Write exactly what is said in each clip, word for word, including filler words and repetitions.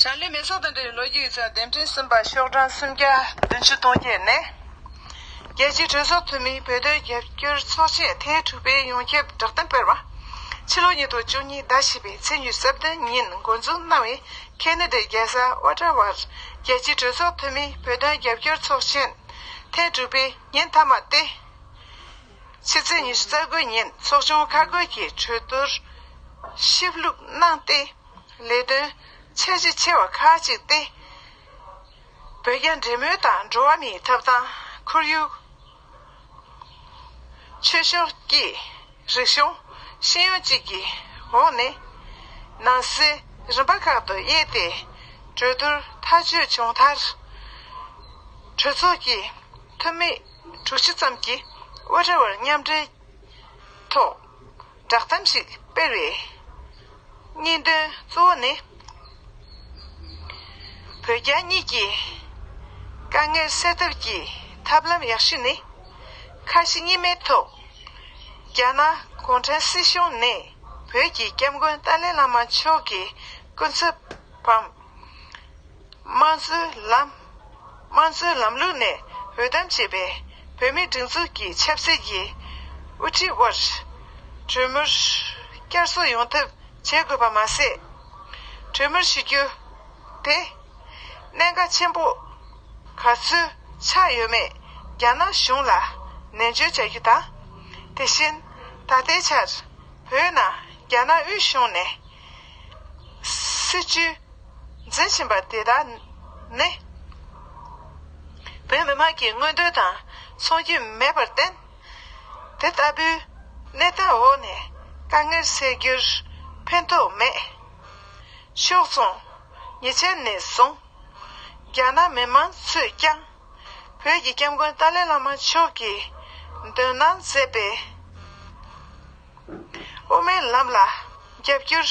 ད་ལན་མེ་སོག་དང་འབྲེལ་བའི་ལོ་རྒྱུས་ཡིག་ཚགས་འདེམས་ཐོན་གསུམ་པ་ཤོག་གྲངས་སུམ་བརྒྱ་བདུན་ཅུ་དོན་བརྒྱད་ནས། རྒྱལ་སྤྱིའི་གྲོས་ཚོགས་འཐུས་མིའི་བོད་དོན་རྒྱབ་སྐྱོར་ཚོགས་ཆེན་ཐེངས་དྲུག་པའི་ཡོངས་ཁྱབ་བསྒྲགས་གཏམ་སྤེལ་བ། ཕྱི་ལོ་ཉིས་སྟོང་བཅུ་གཉིས་ཟླ་བཞི་པའི་ཚེས་ཉི་ཤུ་རྩ་བདུན་ཉིན་འགོ་འཛུགས་གནང་བའི་ཁེ་ན་ཌའི་རྒྱལ་ས་ཨོ་ཊ་ཝར་རྒྱལ་སྤྱིའི་གྲོས་ཚོགས་འཐུས་མིའི་བོད་དོན་རྒྱབ་སྐྱོར་ཚོགས་ཆེན་ཐེངས་དྲུག་པའི་ཉིན་མཐའ་མ་སྟེ། ཕྱི་ཚེས་ཉི་ཤུ་རྩ་དགུ་ཉིན་ཚོགས་ཆུང་ཁག་བགོས་ཀྱིས་གྲོས་བསྡུར་ཞིབ་ལྷུག་གནང་སྟེ། ལས་དོན་འཆར་གཞི་ཆེ་བ་ཁག་ཅིག་སྟེ། བོད་རྒྱ་འབྲེལ་མོལ་དང་འགྲོ་བ་མིའི་ཐོབ་ཐང་། ཁོར་ཡུག་ཆོས་ཕྱོགས་ཀྱི་རིག་གཞུང་ཤེས་ཡོན་བཅས་ཀྱི་འོག་ནས་ནང་གསེས་རིམ་པ་ཁག་ཏུ་དབྱེ་སྟེ་གྲོས་བསྡུར་ཐག་གཅོད་བྱུང་མཐར། གྲོས་ཚོགས་ཀྱི་འཐུས་མི་དྲུག་ཅུ་ཙམ་གྱིས་ཨོ་ཊ་ཝར་མཉམ་འབྲེལ་ཐོག་བསྒྲགས་གཏམ་ཞིག་སྤེལ་བའི་སྙིང་དོན་གཙོ་བོ་ནི། བོད་རྒྱ་གཉིས་ཀྱི་དཀའ་ངལ་སེལ་ཐབས་ཀྱི་ཐབས་ལམ་ཡག་ཤོས་ནི། ཁ་ཞེ་གཉིས་མེད་ཐོག་རྒྱ་ནག་གུང་ཁྲན་སྲིད་གཞུང་ནས་བོད་ཀྱི་སྐྱབས་མགོན་ཏཱ་ལའི་བླ་མ་མཆོག་གི་སྐུ་ཚབ་བམ། དམངས་གཙོའི་ལམ། དམངས་གཙོའི་ལམ་ལུགས་ནས་འོས་འདེམས་བྱས་པའི་བོད་མིའི་སྒྲིག་འཛུགས་ཀྱི་ཆབ་སྲིད་ཀྱི་དབུ་ཁྲིད་དབར་གྲོས་མོལ་བསྐྱར་གསོ་ཡོང་ཐབས་བྱེད་དགོས་པ་མ་ཟད། གྲོས་མོལ་ཞུ་རྒྱུ་དེ་གནད་འགག་ཆེན་པོ་ག་ཚོད་ཆགས་ཡོད་མེད་རྒྱ་ནག་གཞུང་ལ་ནན་བརྗོད་བྱ་རྒྱུ་དང་། དེ་བཞིན་ད་ལྟའི་ཆར་བོད་ནང་རྒྱ་ནག་དབུས་གཞུང་ནས་སྲིད་བྱུས་འཛིན་བཞིན་པ་དེ་དག་ནི། བོད་མི་མང་གི་མངོན་འདོད་དང་མཚུངས་རྒྱུ་མེད་པར་བརྟེན། དེ་ལྟ་བུའི་གནས་སྟངས་འོག་ནས་དཀའ་ངལ་སེལ་རྒྱུར་ཕན་ཐོགས་མེད། ཕྱོགས་མཚུངས་ཉེ་ཆར་ནས་བཟུང་རྒྱ་ནག་མི་མང་ཚོས་ཀྱང་བོད་ཀྱི་སྐྱབས་མགོན་ཏཱ་ལའི་བླ་མ་མཆོག་གིས་འདོན་གནང་མཛད་པའི་དབུ་མའི་ལམ་ལ་རྒྱབ་སྐྱོར་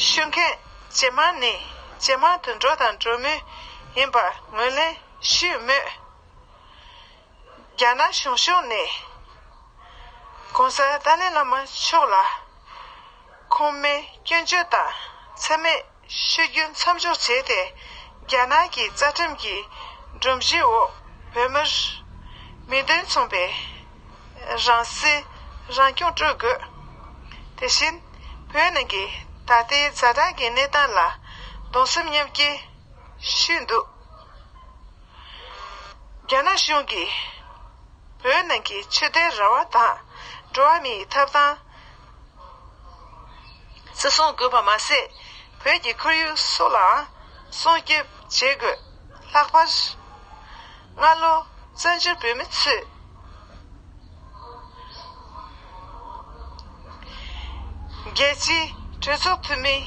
ཞུ་མཁན་ཇེ་མང་ནས་ཇེ་མང་དུ་འགྲོ་དང་འགྲོ་མུས་ཡིན་པ་ངོས་ལེན་ཞུས་མོད། རྒྱ་ནག་གཞུང་ཕྱོགས་ནས་༸གོང་ས་ཏཱ་ལའི་བླ་མ་མཆོག་ལ་ཁོང་མོས་སྐྱོན་བརྗོད་དང་མཚན་སྨད་ཤོད་རྒྱུ་མཚམས་འཇོག་བྱས་ཏེ། རྒྱ་ནག་གི་རྩ་ཁྲིམས་ཀྱི་སྒྲོམ་གཞིའི་འོག་བོད་མིར་མིང་དོན་མཚུངས་པའི་རང་སྲིད་རང་སྐྱོང་སྤྲོད་དགོས། དེ་བཞིན་བོད་ནང་གི་ད་ལྟའི་ཛ་དྲག་གི་གནས་སྟངས་ལ་གདུང་སེམས་མཉམ་སྐྱེད་ཞུས་འདུག་རྒྱ་ནག་གཞུང་གིས་བོད་ནང་གི་ཆོས་དད་རང་དབང་དང་འགྲོ་བ་མིའི་ཐོབ་ཐང་བརྩི་སྲུང་དགོས་པ་མ་ཟད། བོད་ཀྱི་ཁོར་ཡུག་སོགས་ལའང་སྲུང་སྐྱོབ་བྱེད་དགོས། ལྷག་པར་སྔ་ལོ་བཙན་བྱོལ་བོད་མི་ཚོས་རྒྱལ་སྤྱིའི་གྲོས་ཚོགས་འཐུས་མིའི་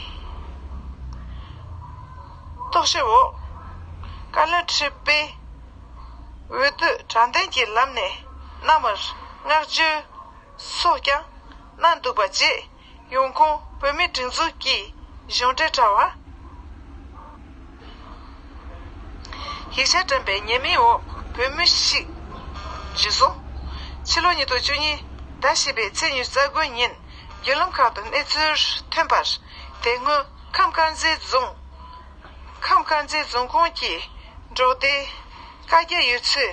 རྟོག་ཞིབ་འོག་བཀའ་བློན་ཁྲི་པའི་འོས་བསྡུ་དྲང་བདེན་གྱི་ལམ་ནས་གནང་བར་བསྔགས་བརྗོད་སོགས་ཀྱང་གནང་འདུག་པ་བཅས། ཡོང་ཁུངས་བོད་མིའི་སྒྲིག་འཛུགས་ཀྱི་གཞུང་འབྲེལ་དྲ་བ། ཡིག་ཆ་བཀྲམ་པའི་ཉེས་མིང་འོག་བོད་མི་ཞིག་འཇུ་བཟུང་། ཕྱི་ལོ་ཉིས་སྟོང་བཅུ་གཉིས་ཟླ་བཞི་པའི་ཚེས་ཉི་ཤུ་རྩ་དགུ་ཉིན་བརྒྱུད་ལམ་ཁག་ཏུ་གནས་ཚུལ་ཐོན་པར། དེ་སྔོན་ཁམས་དཀར་མཛེས་རྫོང་། ཁམས་དཀར་མཛེས་རྫོང་ཁོངས་ཀྱི་འབྲོག་སྡེའི་བཀའ་རྒྱ་ཡུལ་ཚོའི་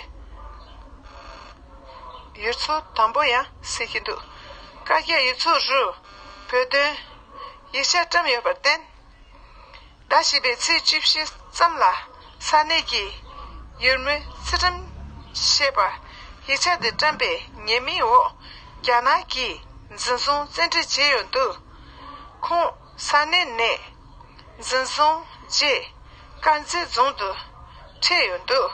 ཡུལ་ཚོ་དང་པོ་ཡང་ཟེར་གྱི་འདུག་བཀའ་རྒྱ་ཡུལ་ཚོ་རུ་བོད་དོན་ཡིག་ཆ་བཀྲམ་ཡོད་པར་བརྟེན། ཟླ་བཞི་པའི་ཚེས་བཅུ་བཞི་ཙམ་ལ་ས་གནས་ཀྱི་ཡུལ་མི་ཚུལ་ཁྲིམས་ཞེས་པ་ཡིག་ཆ་དེ་བཀྲམ་པའི་ཉེས་མིང་འོག་རྒྱ་ནག་གིས་འཛིན་བཟུང་བཙན་ཁྲིད་བྱས་ཡོད་འདུག་ཁོང་ས་གནས་ནས་འཛིན་བཟུང་རྗེས་དཀར་མཛེས་རྫོང་དུ་ཁྲིད་ཡོད་འདུག་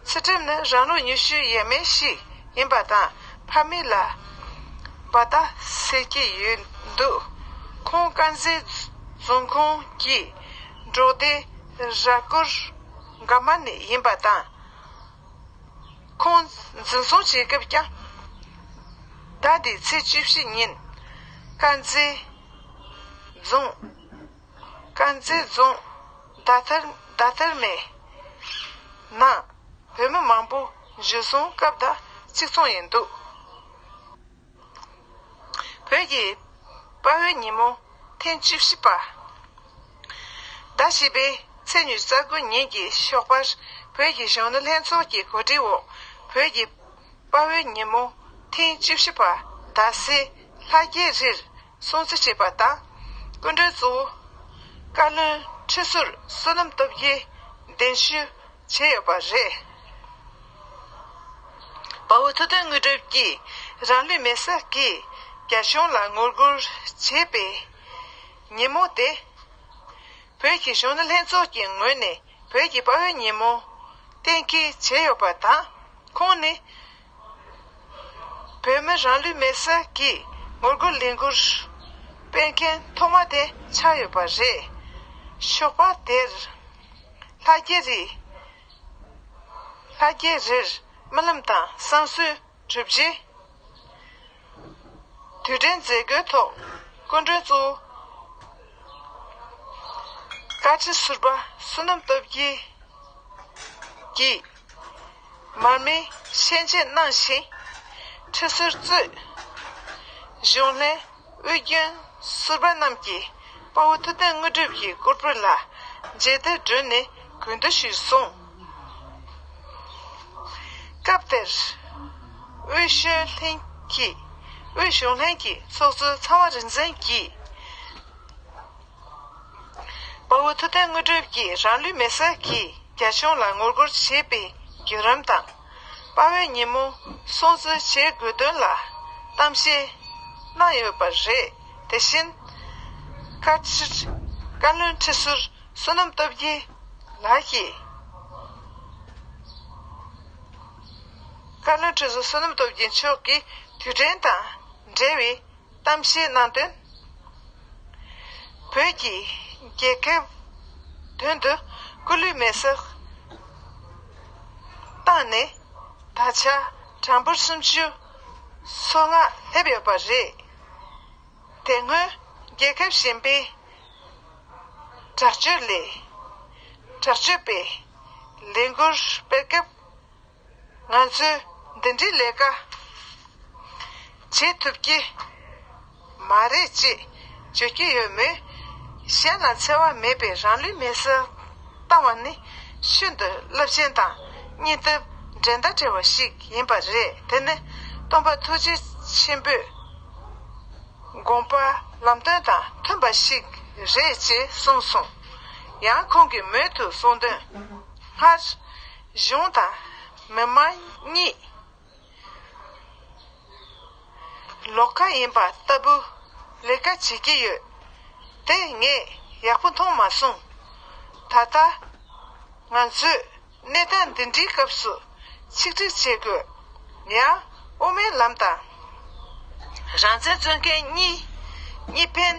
ཚུལ་ཁྲིམས་ནི་རང་ལོ་ཉི་ཤུ་ཡས་མས་ཤིག་ཡིན་པ་དང་ཕ་མེས་ལ་བ་ཏ་ཟེར་གྱི་ཡོད་འདུག་ཁོང་དཀར་མཛེས་རྫོང་ཁོངས་ཀྱི་འབྲོག་སྡེ་ར་སྐོར་འགའ་མ་ནས་ཡིན་པ་དང་། ཁོང་འཛིན་བཟུང་བྱེད་སྐབས་ཀྱང་ཟླ་འདིའི་ཚེས་བཅུ་བཞི་ཉིན་དཀར་མཛེས་རྫོང་། དཀར་མཛེས་རྫོང་ཟླ་ཐར་ཟླ་ཐར་མའི་ནང་བོད་མི་མང་པོ་འཇུ་བཟུང་སྐབས་དང་གཅིག་མཚུངས་ཡིན་འདུག་བོད་ཀྱི་དཔའ་བོའི་ཉིན་མོ་ཐེངས་བཅུ་བཞི་པ། ཟླ་བཞི་པའི་ཚེས་ཉི་ཤུ་རྩ་དགུ་ཉིན་གྱི་ཞོགས་པར་བོད་ཀྱི་གཞོན་ནུ་ལྷན་ཚོགས་ཀྱི་གོ་སྒྲིག་འོག་བོད་ཀྱི་དཔའ་བོའི་ཉིན་མོ་ཐེངས་བཅུ་བཞི་པ་ཟླ་སྲིན་ལྷ་རྒྱལ་རིར་སྲུང་བརྩི་བྱས་པ་དང་། སྐུ་མགྲོན་གཙོ་བོ་བཀའ་བློན་ཁྲི་ཟུར་བསོད་ནམས་སྟོབས་རྒྱལ་གདན་ཞུ་བྱས་ཡོད་པ་རེད། དཔའ་བོ་ཐུབ་བསྟན་དངོས་གྲུབ་ཀྱིས་རང་ལུས་མེར་སྲེག་གིས་རྒྱ་གཞུང་ལ་ངོ་རྒོལ་བྱས་པའི་ཉིན་མོ་དེ། བོད་ཀྱི་གཞོན་ནུ་ལྷན་ཚོགས་ཀྱི་ངོས་ནས་བོད་ཀྱི་དཔའ་བོའི་ཉིན་མོ་གཏན་འཁེལ་བྱས་ཡོད་པ་དང་། ཁོང་ནི་བོད་མི་རང་ལུས་མེར་སྲེག་གིས་ངོ་རྒོལ་ལས་འགུལ་སྤེལ་མཁན་ཐོག་མ་དེ་ཆགས་ཡོད་པ་རེད། ཞོགས་པ་དེར་ལྷ་རྒྱལ་རི། ལྷ་རྒྱལ་རིར་སྨོན་ལམ་དང་བསང་གསོལ་གྲུབ་རྗེས། དུས་དྲན་མཛད་སྒོའི་ཐོག་སྐུ་མགྲོན་གཙོ་བོ་བཀའ་ཁྲི་ཟུར་པ་བསོད་ནམས་སྟོབས་རྒྱལ་གྱིས་མར་མེ་ཤན་འབྱེད་གནང་ཞིང་། ཁྲི་ཟུར་གཙོས་གཞོན་ལྷན་དབུས་རྒྱུན་ཟུར་པ་རྣམས་ཀྱིས་དཔའ་བོ་ཐུབ་བསྟན་དངོས་གྲུབ་ཀྱི་སྐུ་པར་ལ་མཇལ་དར་བསྒྲོན་ནས་གུས་འདུད་ཞུས་སོང་། སྐབས་དེར་དབུས་གཞོན་ལྷན་གྱི་དབུས་གཞོན་ལྷན་གྱི་ཚོགས་གཙོ་ཚངས་དབང་རིག་འཛིན་གྱིས། དཔའ་བོ་ཐུབ་བསྟན་དངོས་གྲུབ་ཀྱིས་རང་ལུས་མེར་སྲེག་གིས་རྒྱ་གཞུང་ལ་ངོ་རྒོལ་བྱས་པའི་བརྒྱུད་རིམ་དང་། དཔའ་བོའི་ཉིན་མོ་སྲུང་བརྩི་བྱེད་དགོས་དོན་ལ་གཏམ་བཤད་གནང་ཡོད་པ་རེད། དེ་བཞིན་བཀའ་ཁྲི། བཀའ་བློན་ཁྲི་ཟུར་བསོད་ནམས་སྟོབས་རྒྱལ་ལགས་ཀྱིས། བཀའ་བློན་ཁྲི་ཟུར་བསོད་ནམས་སྟོབས་རྒྱལ་མཆོག་གིས་དུས་དྲན་དང་འབྲེལ་བའི་གཏམ་བཤད་གནང་དོན། བོད་ཀྱི་རྒྱལ་ཁབ་དོན་དུ་སྐུ་ལུས་མེར་སྲེག་བཏང་ནས་ད་ཆ་གྲངས་འབོར་སུམ་ཅུ་སོ་ལྔ་སླེབས་ཡོད་པ་རེད། དེ་སྔོན་རྒྱལ་ཁབ་གཞན་པའི་དྲག་སྤྱོད་ལས། དྲག་སྤྱོད་པའི་ལས་འགུལ་སྤེལ་སྐབས། ང་ཚོས་འདི་འདྲའི་ལས་ཀ་བྱེད་ཐུབ་ཀྱི་མ་རེད་ཅེས་བརྗོད་ཀྱི་ཡོད་མོད། གཞན་ལ་འཚེ་བ་མེད་པའི་རང་ལུས་མེར་སྲེག་བཏང་བ་ནི་ཤིན་ཏུ་རླབས་ཆེན་དང་སྙིང་སྟོབས་འགྲན་ཟླ་བྲལ་བ་ཞིག་ཡིན་པ་རེད། དེ་ནི་སྟོན་པ་ཐུགས་རྗེ་ཆེན་པོས་དགོངས་པ་ལམ་སྟོན་དང་མཐུན་པ་ཞིག་རེད་ཅེས་གསུངས་སོང་། ཡང་ཁོང་གིས་མུ་མཐུད་གསུངས་དོན། སྔར་གཞུང་དང་མི་མང་གཉིས་ལོགས་ཀ་ཡིན་པ་ལྟ་བུ་ལས་ཀ་བྱེད་ཀྱི་ཡོད། དེ་ངས་ཡག་པོ་མཐོང་མ་སོང་། ད་ལྟ་ང་ཚོས་གནས་སྟངས་འདི་འདྲའི་སྐབས་སུ་ཆིག་སྒྲིལ་བྱེད་དགོས། ཡང་དབུ་མའི་ལམ་དང་རང་བཙན་རྩོད་མཁན་གཉིས་གཉིས་ཕན་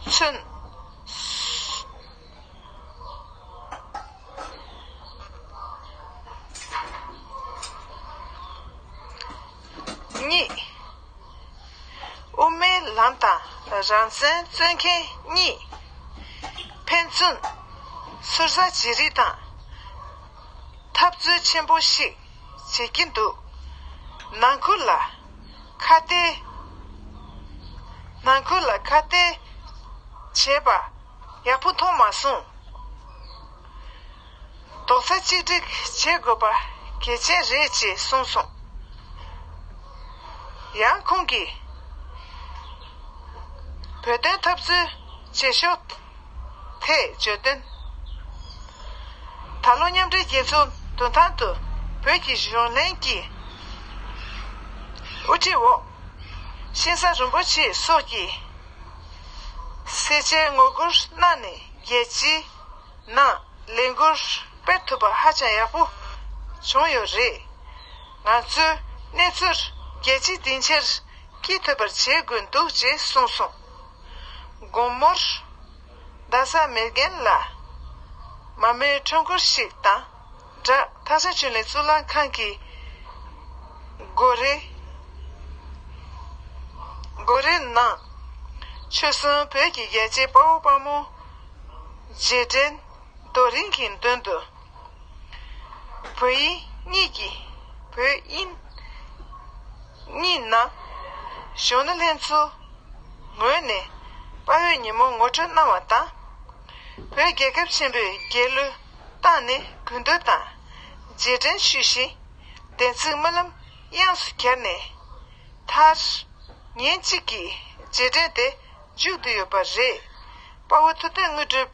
ཚུན། གཉིས། དབུ་མའི་ལམ་དང་རང་བཙན་རྩོད་མཁན་གཉིས་ཕན་ཚུན་ཟུར་ཟ་བྱེད་རིགས་དང་འཐབ་རྩོད་ཆེན་པོ་ཞིག་བྱེད་ཀྱིན་འདུག། ནང་ཁུལ་ལ་ཁ་གཏད། ནང་ཁུལ་ལ་ཁ་གཏད་བྱས་པ་ཡག་པོ་མཐོང་མ་སོང་། རྡོག་རྩ་གཅིག་སྒྲིལ་བྱེད་དགོས་པ་གལ་ཆེན་རེད་ཅེས་གསུངས་སོང་། ཡང་ཁོང་གིས་བོད་དོན་འཐབ་རྩོད་བྱེད་ཕྱོགས་ཐད་བརྗོད་དོན། ད་ལོ་མཉམ་འབྲེལ་རྒྱལ་ཚོགས་མདུན་ཐང་དུ་བོད་ཀྱི་གཞོན་ལྷན་གྱི་དབུ་ཁྲིད་འོག་ཤིང་བཟའ་རིན་པོ་ཆེ་སོགས་ཀྱིས་སེར་བྱེས་ངོ་རྒོལ་གནང་ནས་རྒྱལ་སྤྱིའི་ནང་ལས་འགུལ་སྤེལ་ཐུབ་པ་ཧ་ཅང་ཡག་པོ་བྱུང་ཡོད་རེད། ང་ཚོས་གནས་ཚུལ་རྒྱལ་སྤྱིའི་སྡིངས་ཆར་སྐྱེལ་ཐུབ་པར་བྱེད་དགོས་འདུག་ཅེས་གསུངས་སོང་། དགོང་མོར་རྡ་ས་མེར་གྷན་ལ་མར་མེའི་ཁྲོམ་སྐོར་ཞིག་དང་སྦྲགས། ཐག་ཆོད་ཆོས་གླིང་གཙུག་ལག་ཁང་གི་སྒོ་རའི་སྒོ་རའི་ནང་ཆོལ་གསུམ་བོད་ཀྱི་རྒྱལ་གཅེས་དཔའ་བོ་དཔའ་མོ་རྗེས་དྲན་རྡོ་རིང་གི་མདུན་དུ། བོད་དབྱིན་གཉིས་ཀྱི་བོད་དབྱིན་གཉིས་ནང་གཞོན་ནུ་ལྷན་ཚོགས་ངོས་ནས་དཔའ་བོའི་ཉིན་མོ་ངོ་སྤྲོད་གནང་བ་དང་ བོད་རྒྱལ་ཁབ་ཆེན་པོའི་རྒྱལ་གླུ་བཏང་ནས་གུས་འདུད་དང་རྗེས་དྲན་ཞུས་ཤིང་། བདེན་ཚིག་སྨོན་ལམ་དབྱངས་སུ་གྱེར་ནས། མཐར་ཉིན་གཅིག་གི་རྗེས་དྲན་དེ་མཇུག་བསྡུས་ཡོད་པ་རེད། དཔའ་བོ་ཐུབ་བསྟན་དངོས་གྲུབ་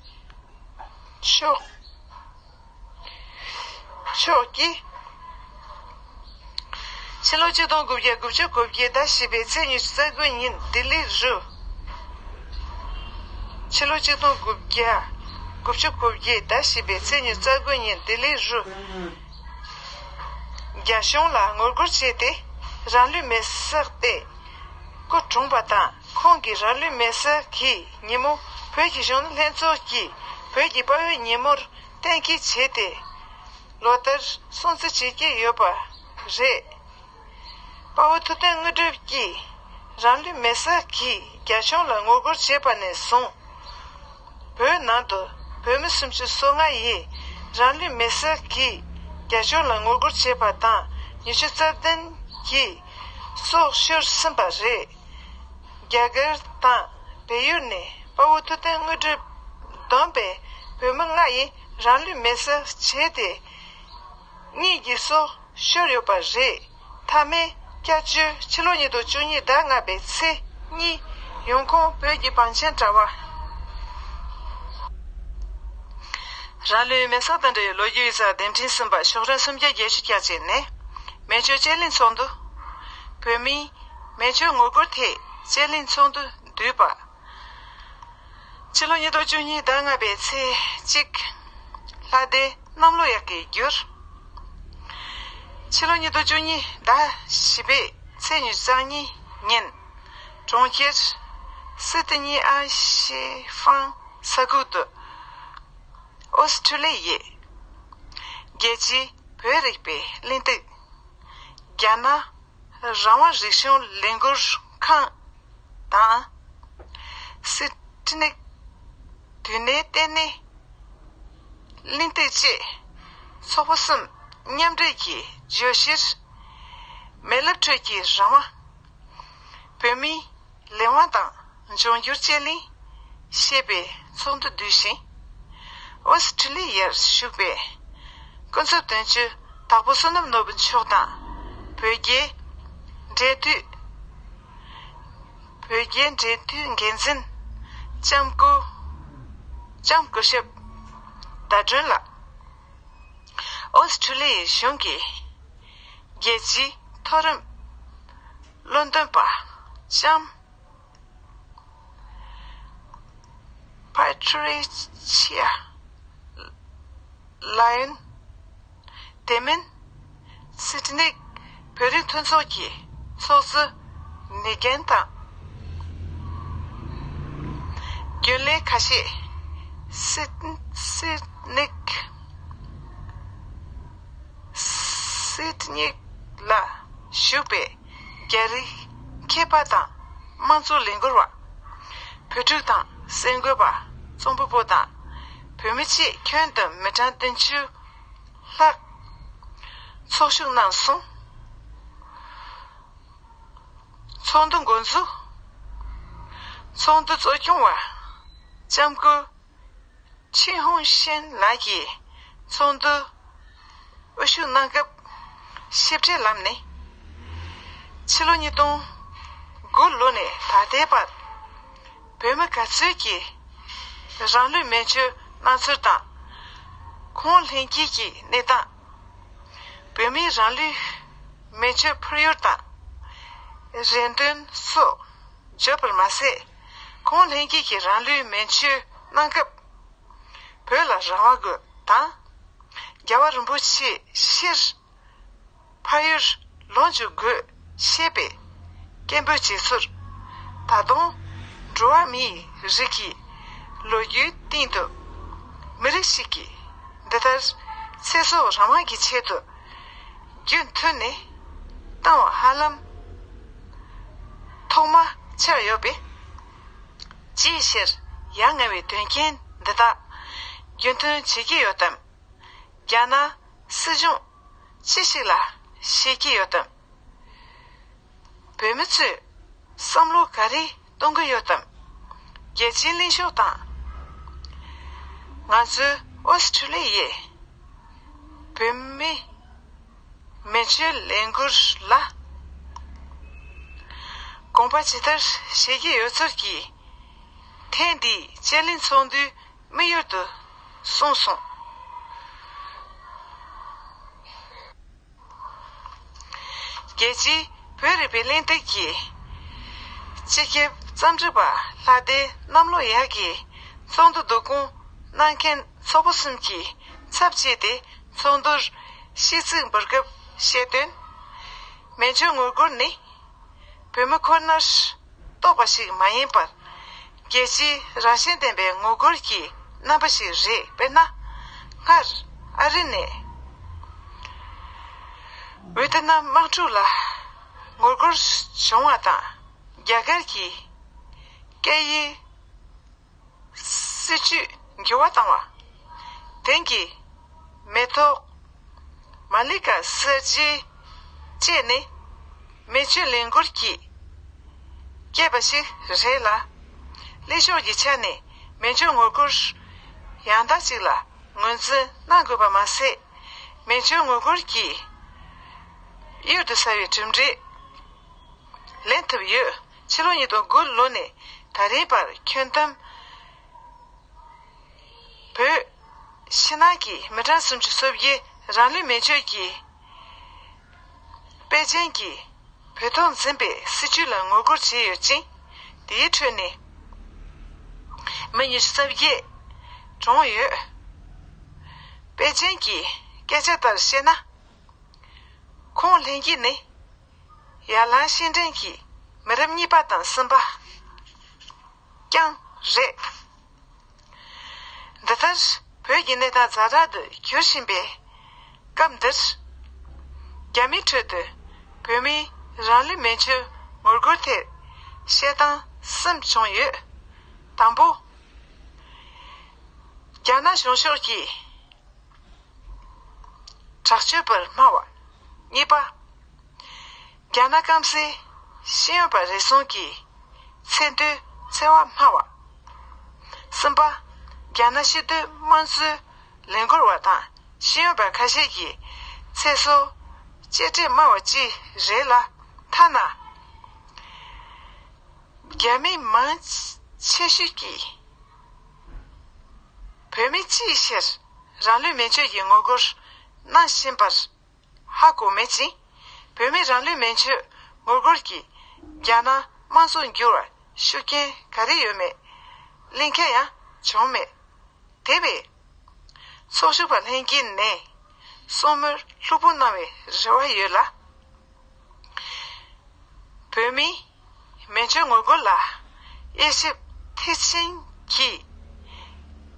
མཆོག་མཆོག་གིས། ཕྱི་ལོ་ཆིག་སྟོང་དགུ་བརྒྱ་དགུ་བཅུ་གོ་བརྒྱད་ཟླ་བཞི་པའི་ཚེས་ཉི་ཤུ་རྩ་དགུ་ཉིན་ལྡི་ལི་རུ། ཕྱི་ལོ་ཆིག་སྟོང་དགུ་བརྒྱ་དགུ་བཅུ་གོ་བརྒྱད་ཟླ་བཞི་པའི་ཚེས་ཉི་ཤུ་རྩ་དགུ་ཉིན་ལྡི་ལི་རུ། རྒྱ་གཞུང་ལ་ངོ་རྒོལ་བྱས་ཏེ། རང་ལུས་མེར་བསྲེགས་ཏེ། སྐུ་གྲོངས་པ་དང་། ཁོང་གི་རང་ལུས་མེར་བསྲེགས་ཀྱི་ཉིན་མོ། བོད་ཀྱི་གཞོན་ནུ་ལྷན་ཚོགས་ཀྱིས་བོད་ཀྱི་དཔའ་བོའི་ཉིན་མོར་གཏན་འཁེལ་བྱས་ཏེ། ལོ་ལྟར་སྲུང་བརྩི་བྱེད་ཀྱི་ཡོད་པ་རེད། དཔའ་བོ་ཐུབ་བསྟན་དངོས་གྲུབ་ཀྱིས་རང་ལུས་མེར་བསྲེགས་ཀྱིས་རྒྱ་གཞུང་ལ་ངོ་རྒོལ་བྱས་པ་ནས་བཟུང་། བོད་ནང་དུ་བོད་མི་སུམ་ཅུ་སོ་ལྔ་ཡིས་རང་ལུས་མེར་བསྲེགས་ཀྱིས་རྒྱ་གཞུང་ལ་ངོ་རྒོལ་བྱས་པ་དང་། ཉི་ཤུ་རྩ་བདུན་གྱིས་སྲོག་ཤོར་ཟིན་པ་རེད། རྒྱ་གར་དང་བལ་ཡུལ་ནས་དཔའ་བོ་ཐུབ་བསྟན་དངོས་གྲུབ་བསྡོམས་པས་བོད་མི་ལྔ་ཡིས་རང་ལུས་མེར་སྲེག་བྱས་ཏེ། གཉིས་ཀྱིས་སྲོག་ཤོར་ཡོད་པ་རེད། མཐའ་མའི་སྐྱབས་བཅོལ། ཕྱི་ལོ་ཉིས་སྟོང་བཅུ་གཉིས་ཟླ་ལྔ་པའི་ཚེས་གཉིས། ཡོང་ཁུངས། བོད་ཀྱི་བང་ཆེན་དྲ་བ། རང་ལུས་མེར་སྲེག་དང་འབྲེལ་བའི་ལོ་རྒྱུས་ཡིག་ཚགས་འདེམས་ཁྲིམས་གསུམ་པ་ཤོག་གྲངས་སུམ་བརྒྱ་བརྒྱད་ཅུ་གྱ་གཅིག་ནས། མེ་མཆོད་དཔྱད་གླེང་ཚོགས་འདུ། བོད་མིའི་མེ་མཆོད་ངོ་རྒོལ་ཐད་དཔྱད་གླེང་ཚོགས་འདུ་བསྡུས་པ། ཕྱི་ལོ་ཉིས་སྟོང་བཅུ་གཉིས་ཟླ་ལྔ་པའི་ཚེས་གཅིག་ལྷ་ལྡན་གནམ་ལོ་ཡར་གྱི་འགྱུར། ཕྱི་ལོ་ཉིས་སྟོང་བཅུ་གཉིས་ཟླ་བཞི་པའི་ཚེས་ཉི་ཤུ་རྩ་གཉིས་ཉིན། གྲོང་ཁྱེར་སི་ཏི་ནི་ཨ་ཤེ་ཧྥང་ས་ཁུག་ཏུ། ཨོ་སི་ཁྲུ་ལི་ཡའི་རྒྱལ་སྤྱིའི་བོད་རིག་པའི་གླེང་སྟེགས། རྒྱ་ནག་རང་དབང་རིག་གཞུང་ལས་འགུལ་ཁང་དང་། སི་ཏི་ནིག་དུད་སྣེ་ལྟེ་གནས་གླེང་སྟེགས་བཅས་ཚོགས་པ་གསུམ་མཉམ་འབྲེལ་གྱིས། བརྗོད་གཞིར། མེ་རླབས་ཁྲོད་ཀྱི་རང་དབང་། བོད་མིའི་ལས་དབང་དང་འབྱུང་འགྱུར་དཔྱད་གླེང་ཞེས་པའི་ཚོགས་འདུ་བསྡུས་ཤིང་། ཨོ་སི་ཁྲུ་ལི་ཡར་བཞུགས་པའི་སྐུ་ཚབ་དོན་གཅོད་དྭགས་པོ་བསོད་ནམས་ནོར་བུ་མཆོག་དང་། བོད་རྒྱའི་འབྲེལ་མཐུད། བོད་རྒྱའི་འབྲེལ་མཐུད་འགན་འཛིན་ལྕམ་སྐུ། ལྕམ་སྐུ་ཞབས་ཟླ་སྒྲོན་ལགས། ཨོ་སི་ཁྲུ་ལི་ཡའི་གཞུང་གི་རྒྱལ་སྤྱིའི་མཐོ་རིམ་བློ་འདོན་པ་ལྕམ་ཕ་ཊི་རི་ཆི་ཡ་ལ་ཡོན། དེ་མིན། སི་ཏི་ནིག་བོད་རིགས་མཐུན་ཚོགས་ཀྱི་ཚོགས་གཙོ་ནི་རྒན་དང་། རྒྱུན་ལས་ཁ་ཤས། སི་སི་ཏི་ནིག་སི་ཏི་ནིག་ལ་ཞུགས་པའི་རྒྱ་རིགས་མཁས་པ་དང་། དམངས་གཙོ་ལས་འགུལ་བ། བོད་ཕྲུག་དང་གསར་འགོད་པ། རྩོམ་པ་པོ་དང་། བོད་མི་བཅས་ཁྱོན་བསྡོམས་མི་གྲངས་བདུན་ཅུ་ལྷག་ཚོགས་ཞུགས་གནང་སོང་། ཚོགས་འདུ་འགོ་འཛུགས། ཚོགས་འདུ་གཙོ་སྐྱོང་བ་ལྕམ་སྐུ་ཆིན་ཧུང་ཤན་ལགས་ཀྱིས་ཚོགས་འདུ་དབུ་བཞུགས་གནང་སྐབས། ཞིབ་ཕྲའི་ལམ་ནས་ཕྱི་ལོ་ཉིས་སྟོང་དགུ་ལོ་ནས་ད་ལྟའི་བར། བོད་མི་ག་ཚོད་ཀྱིས་རང་ལུས་མེ་མཆོད་གནང་ཚུལ་དང་། ཁོང་ལྷན་སྐྱེས་ཀྱི་གནས་སྟངས། བོད་མིའི་རང་ལུས་མེ་མཆོད་ཕུལ་ཡུལ་དང་། རེ་འདུན་སོགས་བརྗོད་པར་མ་ཟད། ཁོང་ལྷན་སྐྱེས་ཀྱིས་རང་ལུས་མེ་མཆོད་གནང་སྐབས། བོད་ལ་རང་དབང་དགོས་དང་། རྒྱལ་བ་རིན་པོ་ཆེ་ཕྱིར་ཕ་ཡུལ་ལོག་འཇུག་དགོས་ཞེས་པའི་སྐད་འབོད་བྱེད་ཚུལ། ད་དུང་འགྲོ་བ་མིའི་རིགས་ཀྱི་ལོ་རྒྱུས་སྟེང་དུ། མི་རིགས་ཤིག་གིས་འདི་ལྟར་ཚེ་སྲོག་རང་དབང་གི་ཆེད་དུ་རྒྱུན་མཐུད་ནས་བཏང་བ་ཧ་ལམ་ཐོག་མ་ཆགས་ཡོད་པས། ཅིའི་ཕྱིར་ཡ་ང་བའི་དོན་རྐྱེན་འདི་དག་རྒྱུན་མཐུད་བྱེད་ཀྱི་ཡོད་དམ། རྒྱ་ནག་སྲིད་གཞུང་ཅི་ཞིག་ལ་བཤད་ཀྱི་ཡོད་དམ། བོད་མི་ཚོས་བསམ་བློ་ག་རེ་གཏོང་གི་ཡོད་དམ། རྒྱལ་སྤྱིའི་གླེང་ཕྱོགས་དང་ ང་ཚོའི་ཨོ་སི་ཁྲུ་ལི་ཡའི་བོད་མི་མེ་མཆོད་ལས་འགུལ་ལ་དགོངས་པ་ཇི་ལྟར་བཞེས་ཀྱི་ཡོད་ཚུལ་གྱིས། ཐེངས་འདིའི་དཔྱད་གླེང་ཚོགས་འདུའི་དམིགས་ཡུལ་དུ་གསུངས་སོང་། རྒྱལ་སྤྱིའི་བོད་རིག་པའི་གླེང་སྟེགས་ཀྱི་སྤྱི་ཁྱབ་རྩོམ་སྒྲིག་པ་ལྷ་ལྡན་གནམ་ལོ་ཡག་གིས་ཚོགས་འདུ་བསྡུ་སྐོང་གནང་མཁན་ཚོགས་པ་གསུམ་གྱི་ཚབ་བྱས་ཏེ་ཚོགས་འདུར་ཤིས་ཚིག་འབུལ་སྐབས་བཤད་དོན། མེ་མཆོད་ངོ་རྒོལ་ནི་བོད་མི་ཁོ་ནར་གཏོགས་པ་ཞིག་མ་ཡིན་པར། རྒྱལ་སྤྱིའི་རང་བཞིན་ལྡན་པའི་ངོ་རྒོལ་གྱི་རྣམ་པ་ཞིག་རེད། དཔེར་ན། སྔར་ཨ་རི་ནས་ཝེ་ཏི་ནམ་དམག་འཁྲུག་ལ་ངོ་རྒོལ་བྱུང་བ་དང་། རྒྱ་གར་གྱི་སྐད་ཡིག་སྲིད་ཇུས་འགྱུར་བ་བཏང་བ། དེང་གི་མེ་ཏོག་མ་ལི་ཀ་གསར་བརྗེ་བཅས་ནི་མེ་མཆོད་ལས་འགུལ་གྱིས་བསྐྱེད་པ་ཞིག་རེད་ལ། ལས་ཕྱོགས་ཀྱི་ཆ་ནས་མེ་མཆོད་ངོ་རྒོལ་ཡང་དག་ཅིག་ལ་ངོས་འཛིན་གནང་དགོས་པ་མ་ཟད། མེ་མཆོད་ངོ་རྒོལ་གྱིས་གཡུར་དུ་ཟ་བའི་གྲུབ་འབྲས་ལེན་ཐུབ་ཡོད། ཕྱི་ལོ་ཉིས་སྟོང་དགུ་ལོ་ནས་ད་རིང་བར་ཁྱོན་བསྡོམས་བོད་ཕྱི་ནང་གི་མི་གྲངས་སུམ་ཅུ་སོ་བརྒྱད་རང་ལུས་མེ་མཆོད་ཀྱིས་པེ་ཅིན་གྱིས་བོད་ཐོག་འཛིན་པའི་སྲིད་བྱུས་ལ་ངོ་རྒོལ་བྱས་ཡོད་ཅིང་། དེའི་ཁྲོད་ནས་མི་ཉི་ཤུ་རྩ་བརྒྱད་གྲོངས་ཡོད། པེ་ཅིན་གྱི་སྐད་ཆ་ལྟར་བཤད་ན། ཁོང་ལྷན་རྒྱས་ནི་ཡར་ལངས་ཤིང་བྲན་གྱི་མི་རབས་གཉིས་པ་དང་གསུམ་པ་རྐྱང་རེད། འདི་ལྟར་བོད་ཀྱི་གནས་སྟངས་ཛ་དྲག་ཏུ་འགྱུར་བཞིན་པའི་སྐབས་འདིར། རྒྱ་མིའི་ཁྲོད་དུ་བོད་མིའི་རང་ལུས་མེ་མཆོད་ངོ་རྒོལ་ཐད་བཤད་སྟངས་གསུམ་བྱུང་ཡོད། དང་པོ། རྒྱ་ནག་གཞུང་ཕྱོགས་ཀྱིས་དྲག་སྤྱོད་པར་སྨྲ་བ། གཉིས་པ། རྒྱ་ནག་སྐམ་སའི་ཤེས་ཡོན་པ་རེ་ཟུང་གིས་ཚེ་མདོའི་འཚེ་བ་སྨྲ་བ། གསུམ་པ། རྒྱ་ནག་ཤེས་ལྡན་དམངས་གཙོའི་ལས་འགུལ་བ་དང་ཤེས་ཡོན་པ་ཁ་ཤས་ཀྱིས་ཚེ་སྲོག་གཅེས་སྤྲས་སྨྲ་བ་བཅས་རེད་ལ། ཐ་ན། རྒྱ་མི་མང་ཆེ་ཤོས་ཀྱིས་བོད་མི་ཅིའི་ཕྱིར་རང་ལུས་མེ་མཆོད་ཀྱི་ངོ་རྒོལ་གནང་བཞིན་པར་ཧ་གོ་མེད་ཅིང་། བོད་མི་རང་ལུས་མེ་མཆོད་ངོ་རྒོལ་གྱིས་རྒྱ་ནག་དམངས་གཙོ་འགྱུར་བར་ཤུགས་རྐྱེན་ག་རེ་ཡོད་མེད་གླེང་མཁན་ཡང་བྱུང་མེད། དེ་བས། ཚོགས་ཞུགས་པ་ལྷན་རྒྱས་ནས་གསུང་མོལ་ལྷུག་པོ་གནང་བའི་རེ་བ་ཡོད་ལ། བོད་མིའི་མེ་མཆོད་ངོ་རྒོལ་ལ་དབྱེ་ཞིབ་མཐིལ་ཕྱིན་གྱིས་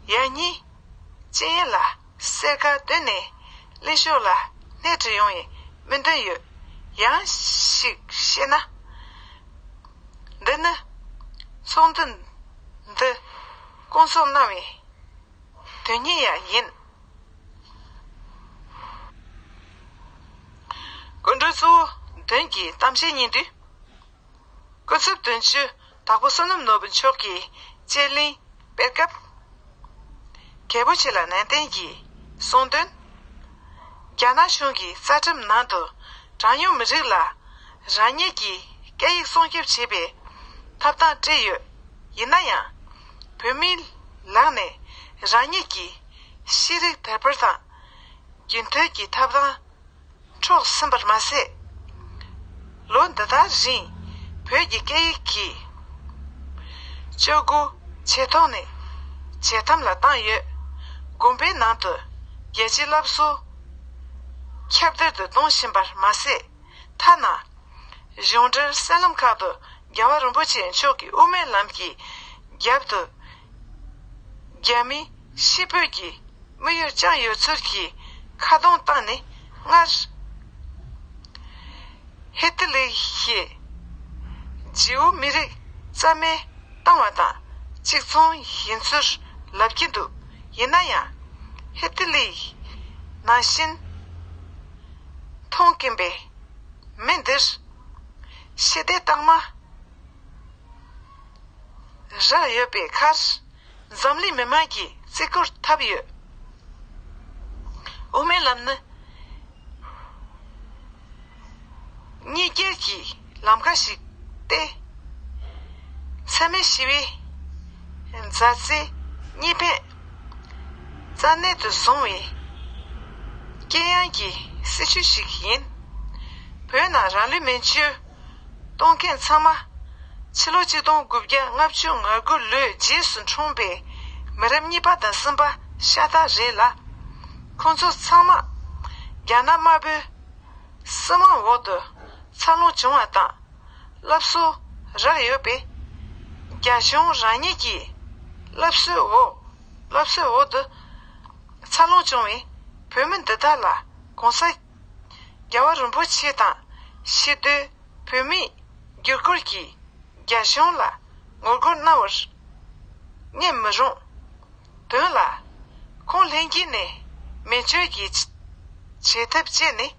ཡང་སྙིང་ཅི་ཡིན་ལ་གསལ་ཁ་བཏོན་ནས་ལྷན་ཕྱོགས་ལ་སྣེ་ཁྲིད་ཡོང་བའི་སྨོན་འདུན་ཡོད། ཡང་ཞིག་བཤད་ན། འདི་ནི་ཚོགས་འདུ་འདི་སྐོང་ཚོགས་གནང་བའི་དོན་སྙིང་ཡང་ཡིན། སྐུ་མགྲོན་གཙོ་བོ་མདུན་གྱི་གཏམ་བཤད་སྙིང་བསྡུས། སྐུ་ཚབ་དོན་གཅོད་དྭགས་པོ་བསོད་ནམས་ནོར་བུ་མཆོག་གིས་དཔྱད་གླེང་སྤེལ་སྐབས། རྒྱལ་པོ་ཆེ་ལ་ནན་ཏན་གྱིས་གསུངས་དོན། རྒྱ་ནག་གཞུང་གི་རྩ་ཁྲིམས་ནང་དུ་གྲངས་ཉུང་མི་རིགས་ལ་རང་ཉིད་ཀྱི་སྐད་ཡིག་སྲུང་སྐྱོབ་བྱེད་པའི་ཐོབ་ཐང་སྤྲད་ཡོད། ཡིན་ན་ཡང་། བོད་མིའི་ལག་ནས་རང་ཉིད་ཀྱི་ཤེས་རིག་དར་སྤེལ་དང་། རྒྱུན་མཐུད་ཀྱི་ཐོབ་ཐང་འཕྲོག་ཟིན་པར་མ་ཟད། ལོ་འདི་དག་རིང་བོད་ཀྱི་སྐད་ཡིག་གི་སྤྱོད་སྒོ་ཇེ་ཐོག་ནས་ཇེ་དམ་ལ་བཏང་ཡོད། དགོན་པའི་ནང་དུ་རྒྱལ་སྤྱིའི་སློབ་གསོ་ཁྱབ་གདལ་དུ་གཏོང་བཞིན་པར་མ་ཟད། ཐ་ན། གཞུང་འབྲེལ་གསར་ལམ་ཁག་ཏུ་རྒྱལ་བ་རིན་པོ་ཆེ་མཆོག་གི་དབུ་མའི་ལམ་གྱི་རྒྱབ་ཏུ། རྒྱ་མི་ཤི་འབོད་ཀྱི་དམིགས་ཡུལ་བཅངས་ཡོད་ཚུལ་གྱི་ཁ་རྡུང་བཏང་ནས་སྔར། ཧི་ཏི་ལི་ཞེས་ཇིའུ་མི་རིགས་རྩ་མེད་བཏང་བ་དང་གཅིག་མཚུངས་ཡིན་ཚུལ་ལབ་ཀྱི་འདུག་ཡིན་ན་ཡང་། ཧི་ཏི་ལི་ནང་བཞིན་མཐོང་གིན་པའི་མི་འདིར་ཞི་བདེ་རྟགས་མ་རག་ཡོད་པའི་ཁར། འཛམ་གླིང་མི་མང་གིས་ བརྩི་བཀུར་ཐོབ་ཡོད། དབུ་མའི་ལམ་ནི་གཉིས་སྐྱེལ་གྱི་ལམ་ཁ་ཞིག་སྟེ། འཚེ་མེད་ཞི་བའི་མཛའ་བརྩེ་གཉིས་ཕན་རྩ་གནད་དུ་བཟུང་བའི་དཀྱེལ་ཡངས་ཀྱི་སྲིད་བྱུས་ཤིག་ཡིན། བོད་ནང་རང་ལུས་མེ་མཆོད་གཏོང་མཁན་ཚང་མ། ཕྱི་ལོ་ཆིག་སྟོང་དགུ་བརྒྱ་ལྔ་བཅུ་ང་དགུ་ལོའི་རྗེས་སུ་འཁྲུངས་པའི་མི་རབས་གཉིས་པ་དང་གསུམ་པ་ཤ་སྟག་རེད་ལ། ཁོང་ཚོ་ཚང་མ་རྒྱ་ནག་དམར་པོའི་སྲིད་དབང་འོག་ཏུ་འཚར་ལོངས་བྱུང་བ་དང་། སློབ་གསོ་རག་ཡོད་པས། རྒྱ་གཞུང་རང་ཉིད་ཀྱི་སློབ་གསོའི་འོག་སློབ་གསོའི་འོག་ཏུ་འཚར་ལོངས་བྱུང་བའི་བོད་མི་འདི་དག་ལ་གོང་ས་རྒྱལ་བ་རིན་པོ་ཆེ་དང་ཕྱི་སྡོད་བོད་མིས་བརྒྱུད་སྐུལ་གྱིས་རྒྱ་གཞུང་ལ་ངོ་རྒོལ་གནང་བར་བསྙོན་མི་རུང་། དོན་ལ། ཁོང་ལྷན་རྒྱས་ནས་མེ་མཆོད་ཀྱི་བྱེད་ཐབས་སྤྱད་ནས་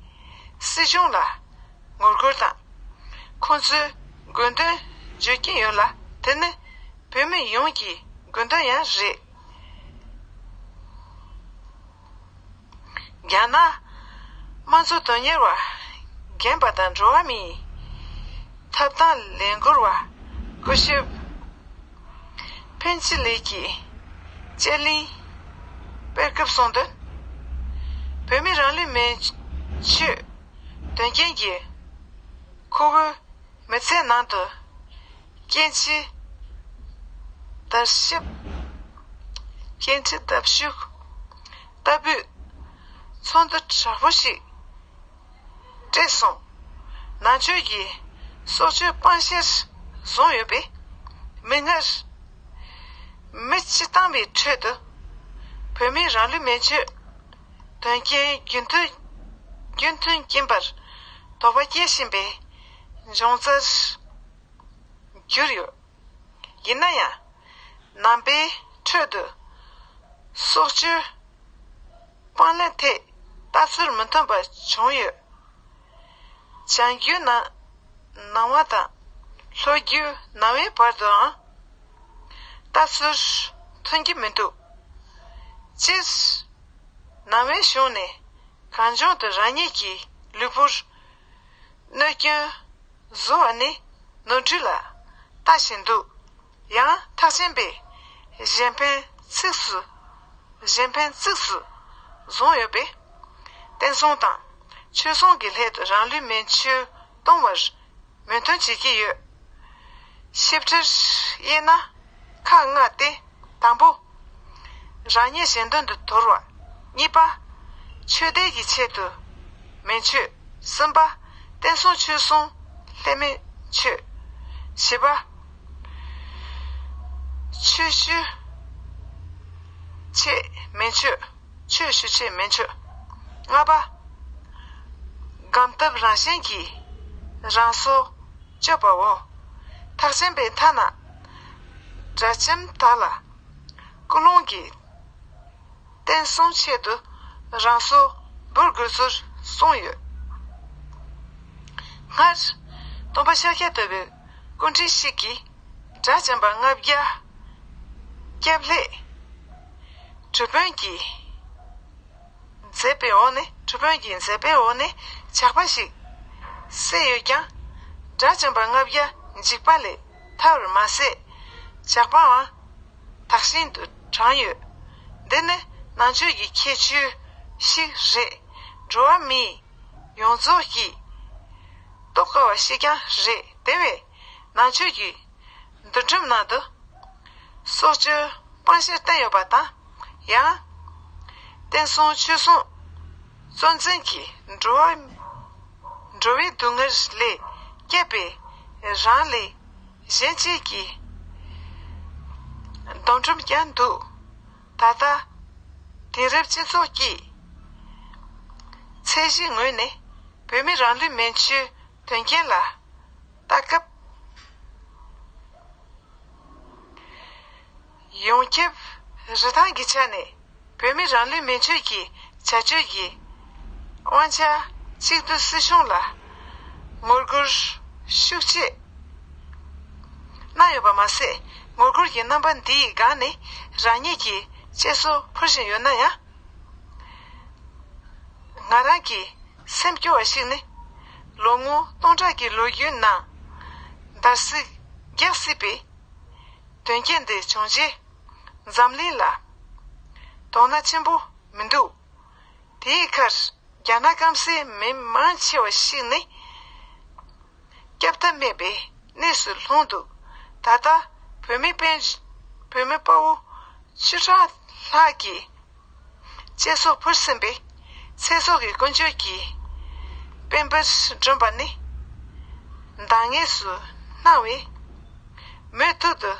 སྲིད་གཞུང་ལ་ངོ་རྒོལ་དང་། ཁོང་ཚོའི་དགོས་འདུན་བརྗོད་ཀྱིན་ཡོད་ལ། དེ་ནི་བོད་མི་ཡོངས་ཀྱི་དགོས་འདུན་ཡང་རེད། རྒྱ་ནག་དམངས་གཙོ་དོན་གཉེར་བ་རྒན་པ་དང་འགྲོ་བ་མིའི་ཐོབ་ཐང་ལས་འགུལ་བ་སྐུ་ཞབས་ཕིན་ཅི་ལི་ཀྱིས་དཔྱད་གླེང་སྤེལ་སྐབས་གསུངས་དོན། བོད་མི་རང་ལུས་མེ་མཆོད་དོན་རྐྱེན་གྱི་ཁུ་བོའི་མི་ཚེའི་ནང་དུ་སྐྱེ་འཆི་བརྡབ་གསིག་སྐྱེ་འཆི་བརྡབ་གསིག་ལྟ་བུའི་ཚོགས་འདུ་དྲག་པོ་ཞིག་སྤྲད་སོང་། ནང་ཆོས་ཀྱི་སྲོག་གཅོད་སྤང་བཤེར་བཟུང་ཡོད་པས། མིག་སྔར་མི་སྤྱི་བཏང་བའི་ཁྲོད་དུ་བོད་མིའི་རང་ལུས་མེ་མཆོད་དོན་རྐྱེན་རྒྱུན་མཐུད་རྒྱུན་མཐུད་ཀྱིན་པར་དོགས་པ་སྐྱེ་བཞིན་པའི་འབྱུང་རྩར་གྱུར་ཡོད། ཡིན་ན་ཡང་། ནང་པའི་ཁྲོད་དུ་སྲོག་གཅོད་དཔང་ལེན་ཐད་ལྟ་ཚུལ་མི་མཐུན་པ་བྱུང་ཡོད། བྱང་རྒྱུད་ནང་ནང་བ་དང་ལྷོ་རྒྱུད་ནང་བའི་བར་དུའང་ལྟ་ཚུལ་མཐུན་གྱི་མི་འདུག་སྤྱིར། ནང་བའི་གཞུང་ནས་གང་བྱུང་དུ་རང་ཉིད་ཀྱི་ལུས་པོར་གནོད་སྐྱོན་བཟོ་བ་ནི་ནོར་འཁྲུལ་ལ་ལྟ་བཞིན་འདུག་ཡང་ཐེག་ཆེན་པས་གཞན་ཕན་ཚིགས་སུ་གཞན་ཕན་གཙིགས་སུ་བཟུང་ཡོད་པས། བསྟན་སྲུང་དང་ཆོས་སྲུང་གི་སླད་དུ་རང་ལུས་མེ་མཆོད་གཏོང་བར་མོས་མཐུན་བྱེད་ཀྱི་ཡོད། ཞིབ་ཕྲར་དབྱེ་ན་ཁག་ལྔ་སྟེ། དང་པོ། རང་ཉིད་གཞན་དོན་དུ་དོར་བ། གཉིས་པ། ཆོས་དད་ཀྱི་ཆེད་དུ་མེ་མཆོད། གསུམ་པ། བསྟན་སྲུང་ཆོས་སྲུང་ལྷད་མེ་མཆོད། བཞི་པ། ཆོས་ཞུ་ཆེད་མེ་མཆོད། ཆོས་ཞུ་ཆེད་མེ་མཆོད། ལྔ་པ། སྒོམ་ཐབས་རང་བཞིན་གྱིས་རང་སྲོག་གཅོད་པའོ། ཐེག་ཆེན་པའི་མཐའ་ན་དགྲ་བཅོམ་དག་ལ་ཀུན་སློང་གིས་བསྟན་སྲུང་ཆེད་དུ་རང་སྲོག་འབུལ་དགོས་ཚུལ་གསུངས་ཡོད། སྔར་སྟོན་པ་ཤཱཀྱ་ཐུབ་པའི་སྐུ་ཕྲེང་ཞིག་གིས་དགྲ་བཅོམ་པ་ལྔ་བརྒྱ་སྐྱབས་ལྷས་གྲུ་དཔོན་གྱིས་མཛད་པའི་འོག་ནས་གྲུ་དཔོན་གྱིས་མཛད་པའི་འོག་ནས་ཇག་པ་ཞིག་བསད་ཡོད་ཀྱང་། དགྲ་བཅོམ་པ་ལྔ་བརྒྱ་འཇིགས་པ་ལས་ཐར་བར་མ་ཟད། ཇག་པའང་དག་ཤིང་དུ་དྲངས་ཡོད། འདི་ནི་ནང་ཆོས་ཀྱི་ཁྱད་ཆོས་ཤིག་རེད། འགྲོ་བ་མི་ཡོངས་རྫོགས་ཀྱིས་རྟོགས་དཀའ་བ་ཞིག་ཀྱང་རེད། དེ་བས་ནང་ཆོས་ཀྱི་འདུལ་ཁྲིམས་ནང་དུ་སྲོག་གཅོད་སྤང་བཤེར་བསྟན་ཡོད་པ་དང་། ཡང་། བསྟན་སྲུང་ཆོས་སྲུང་གཙོ་འཛིན་གྱིས་འགྲོ་བ་འགྲོ་བའི་སྡུག་བསྔལ་ལས་སྐྱབས་པའི་རང་ལས་གཞན་གཅེས་ཀྱི་སྡོམ་ཁྲིམས་ཀྱང་འདུག་ད་ལྟ་དེང་རབས་སྤྱི་ཚོགས་ཀྱི་ཚད་གཞིའི་ངོས་ནས་བོད་མི་རང་ལུས་མེ་མཆོད་དོན་རྐྱེན་ལ་ལྟ་སྐབས། ཡོངས་ཁྱབ་རིན་ཐང་གི་ཆ་ནས་བོད་མི་རང་ལུས་མེ་མཆོད་ཀྱི་བྱ་སྤྱོད་ཀྱི་དབང་ཆ་གཅིག་སྡུད་སྲིད་གཞུང་ལ་ངོ་རྒོལ་ཤུགས་ཆེ་གནང་ཡོད་པ་མ་ཟད། ངོ་རྒོལ་གྱི་རྣམ་པ་འདིའི་སྒང་ནས་རང་ཉིད་ཀྱི་ གཅེས་སྲོག་ཕུལ་བཞིན་ཡོད་ན་ཡང་། ང་རང་གི་སེམས་སྐྱོ་བ་ཞིག་ནི། ལོ་ངོ་སྟོང་ཕྲག་གི་ལོ་རྒྱུས་ནང་། འདར་སིག་རྒྱག་སྲིད་པའི་དོན་རྐྱེན་འདི་བྱུང་རྗེས། འཛམ་གླིང་ལ་དོ་སྣང་ཆེན་པོ་མི་འདུག་དེའི་ཁར། རྒྱ་ནག་སྐམ་སའི་མི་མང་ཆེ་བ་ཞིག་ནི། སྐྱོབ་ཐབས་མེད་པའི་གནས་སུ་ལྷུང་འདུག་ད་ལྟ་བོད་མི་དཔལ། བོད་མི་དཔའ་བོ་ཆོས་གྲགས་ལགས་ཀྱིས་གཅེས་སྲོག་ཕུལ་ཟིན་པའི་ཚེ་སྲོག་གི་ཀུན་སྤྱོད་ཀྱི་དཔལ་འབར་བསྒྲོན་པ་ནི་འདང་ངེས་སུ་སྣང་བས། མུ་མཐུད་དུ་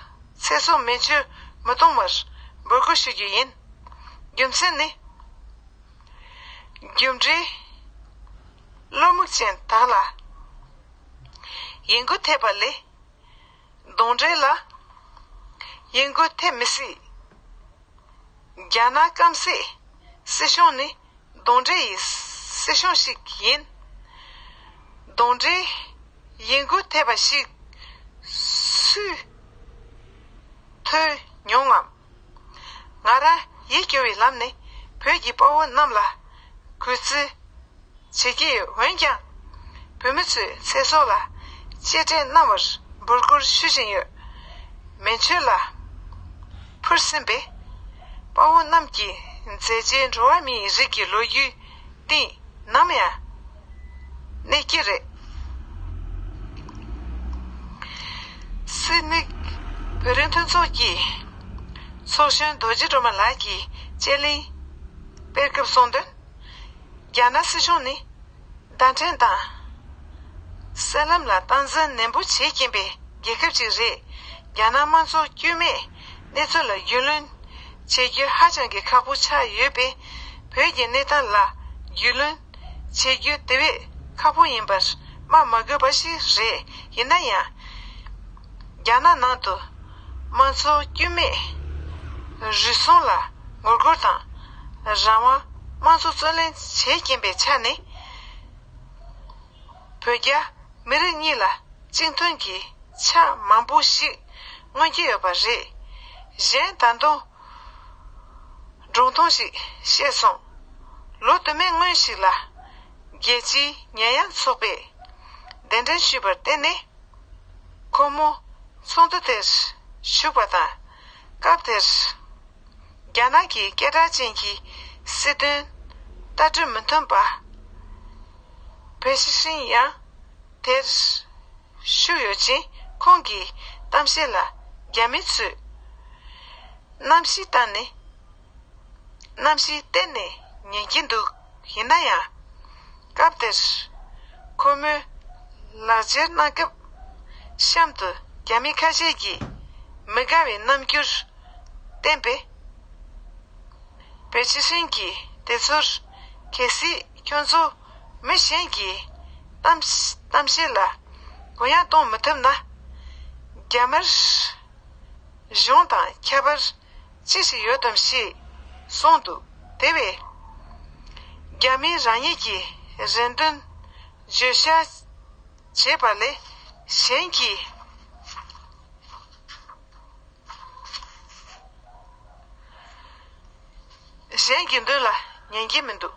ཚེ་སྲོག་མེ་མཆོད་མི་གཏོང་བར་འབོད་སྐུལ་ཞུ་རྒྱུ་ཡིན། རྒྱུ་མཚན་ནི། རྒྱུ་འབྲས་བློ་མིག་ཅན་དག་ལ་ཡིད་མགུ་ཐེབས་པ་ལས། གདོན་འདྲེ་ལ་ཡིད་མགུ་ཐེབས་མི་སྲིད། རྒྱ་ནག་སྐམ་སའི་སྲིད་གཞུང་ནི་གདོན་འདྲེ་ཡི་སྲིད་གཞུང་ཞིག་ཡིན། གདོན་འདྲེ་ཡིད་མགུ་ཐེབས་པ་ཞིག་སུས་ཐོས་མྱོང་ངམ། ང་རང་ཡིད་སྐྱོ་བའི་ལམ་ནས་བོད་ཀྱི་དཔའ་བོ་རྣམས་ལ་གུས་བརྩི་བྱེད་ཀྱི་ཡོད། འོན་ཀྱང་། བོད་མི་ཚོའི་ཚེ་སྲོག་ལ་གཅེས་སྤྲས་གནང་བར་འབོད་སྐུལ་ཞུ་བཞིན་ཡོད། མེ་མཆོད་ལ་ཕུལ་ཟིན་པའི་དཔའ་བོ་རྣམས་ཀྱི་མཛད་རྗེས་འགྲོ་བ་མིའི་རིགས་ཀྱི་ལོ་རྒྱུས་སྟེང་ནམ་ཡང་གནས་ཀྱི་རེད། སིད་ནི་བོད་རིགས་མཐུན་ཚོགས་ཀྱི་ཚོགས་གཞོན་རྡོ་རྗེ་སྒྲོལ་མ་ལགས་ཀྱིས་དཔྱད་གླེང་སྤེལ་སྐབས་གསུངས་དོན། རྒྱ་ནག་སྲིད་གཞུང་ནི་བརྡ་འཕྲིན་དང་གསར་ལམ་ལ་སྟངས་འཛིན་ནན་པོ་བྱེད་ཀྱིན་པའི་རྒྱལ་ཁབ་ཅིག་རེད། རྒྱ་ནག་དམངས་གཙོ་དཀྱུས་མས་གནས་ཚུལ་ལ་རྒྱུས་ལོན་བྱེད་རྒྱུ་ཧ་ཅང་གི་ཁག་པོ་ཆགས་ཡོད་པས། བོད་ཀྱི་གནས་སྟངས་ལ་རྒྱུས་ལོན་བྱེད་རྒྱུ་དེ་བས་ཁག་པོ་ཡིན་པར་སྨྲ་མ་དགོས་པ་ཞིག་རེད། ཡིན་ན་ཡང་། རྒྱ་ནག་ནང་དུ་དམངས་གཙོ་དཀྱུས་མས་རུལ་སུངས་ལ་ངོ་རྒོལ་དང་། རང་དབང་དམངས་གཙོ་རྩོད་ལེན་བྱེད་ཀྱིན་པའི་ཆ་ནས། བོད་རྒྱ་མི་རིགས་གཉིས་ལ་གཅིག་མཐུན་གྱི་ཆ་མང་པོ་ཞིག་མངོན་གྱི་ཡོད་པ་རེད། གཞན་ད་དུང་སྒྲུང་ཐུང་ཞིག་བཤད་སོང་། ལོ་དུ་མའི་སྔོན་ཞིག་ལ་རྒྱལ་སྤྱིའི་ཉེས་ཡངས་ཚོགས་པས་གདན་འདྲེན་ཞུས་པར་བརྟེན་ནས། ཁོ་མོ་ཚོགས་འདུ་དེར་ཞུགས་པ་དང་། སྐབས་དེར་རྒྱ་ནག་གི་སྐད་གྲགས་ཅན་གྱི་སྲིད་དོན་ལྟ་གྲུབ་མི་མཐུན་པ་བེ་ཤི་ཧྲིན་ཡང་དེར་ཞུགས་ཡོད་ཅིང་། ཁོང་གི་གཏམ་བཤད་ལ་རྒྱ་མི་ཚོས་གནམ་གཤིས་བལྟས་ནས། གནམ་གཤིས་གཏན་ནས་ཉན་གྱི་འདུག་ཡིན་ན་ཡང་། སྐབས་དེར་ཁོ་མོས་ལག་འཁྱེར་གནང་སྐབས། གཤམ་དུ་རྒྱ་མི་ཁ་ཤས་ཀྱིས་མི་དགའ་བའི་རྣམ་འགྱུར་བསྟན་པས། བེ་ཆི་ཧྲིན་གྱིས་དེ་ཚོར། གལ་སྲིད་ཁྱོད་ཚོ་མི་གཞན་གྱི་གཏམ་གཏམ་བཤད་ལ་གུ་ཡངས་གཏོང་མི་ཐུབ་ན། རྒྱ་དམར་གཞུང་དང་ཁྱད་པར་ཅི་ཞིག་ཡོད་དམ་ཞེས་གསུངས་འདུག་དེ་བས། རྒྱ་མིས་རང་ཉིད་ཀྱི་རེ་འདུན་བརྗོད་བྱ་བྱེད་པ་ལས་གཞན་གྱི། གཞན་གྱི་མདུན་ལ་ཉན་གྱི་མི་འདུག་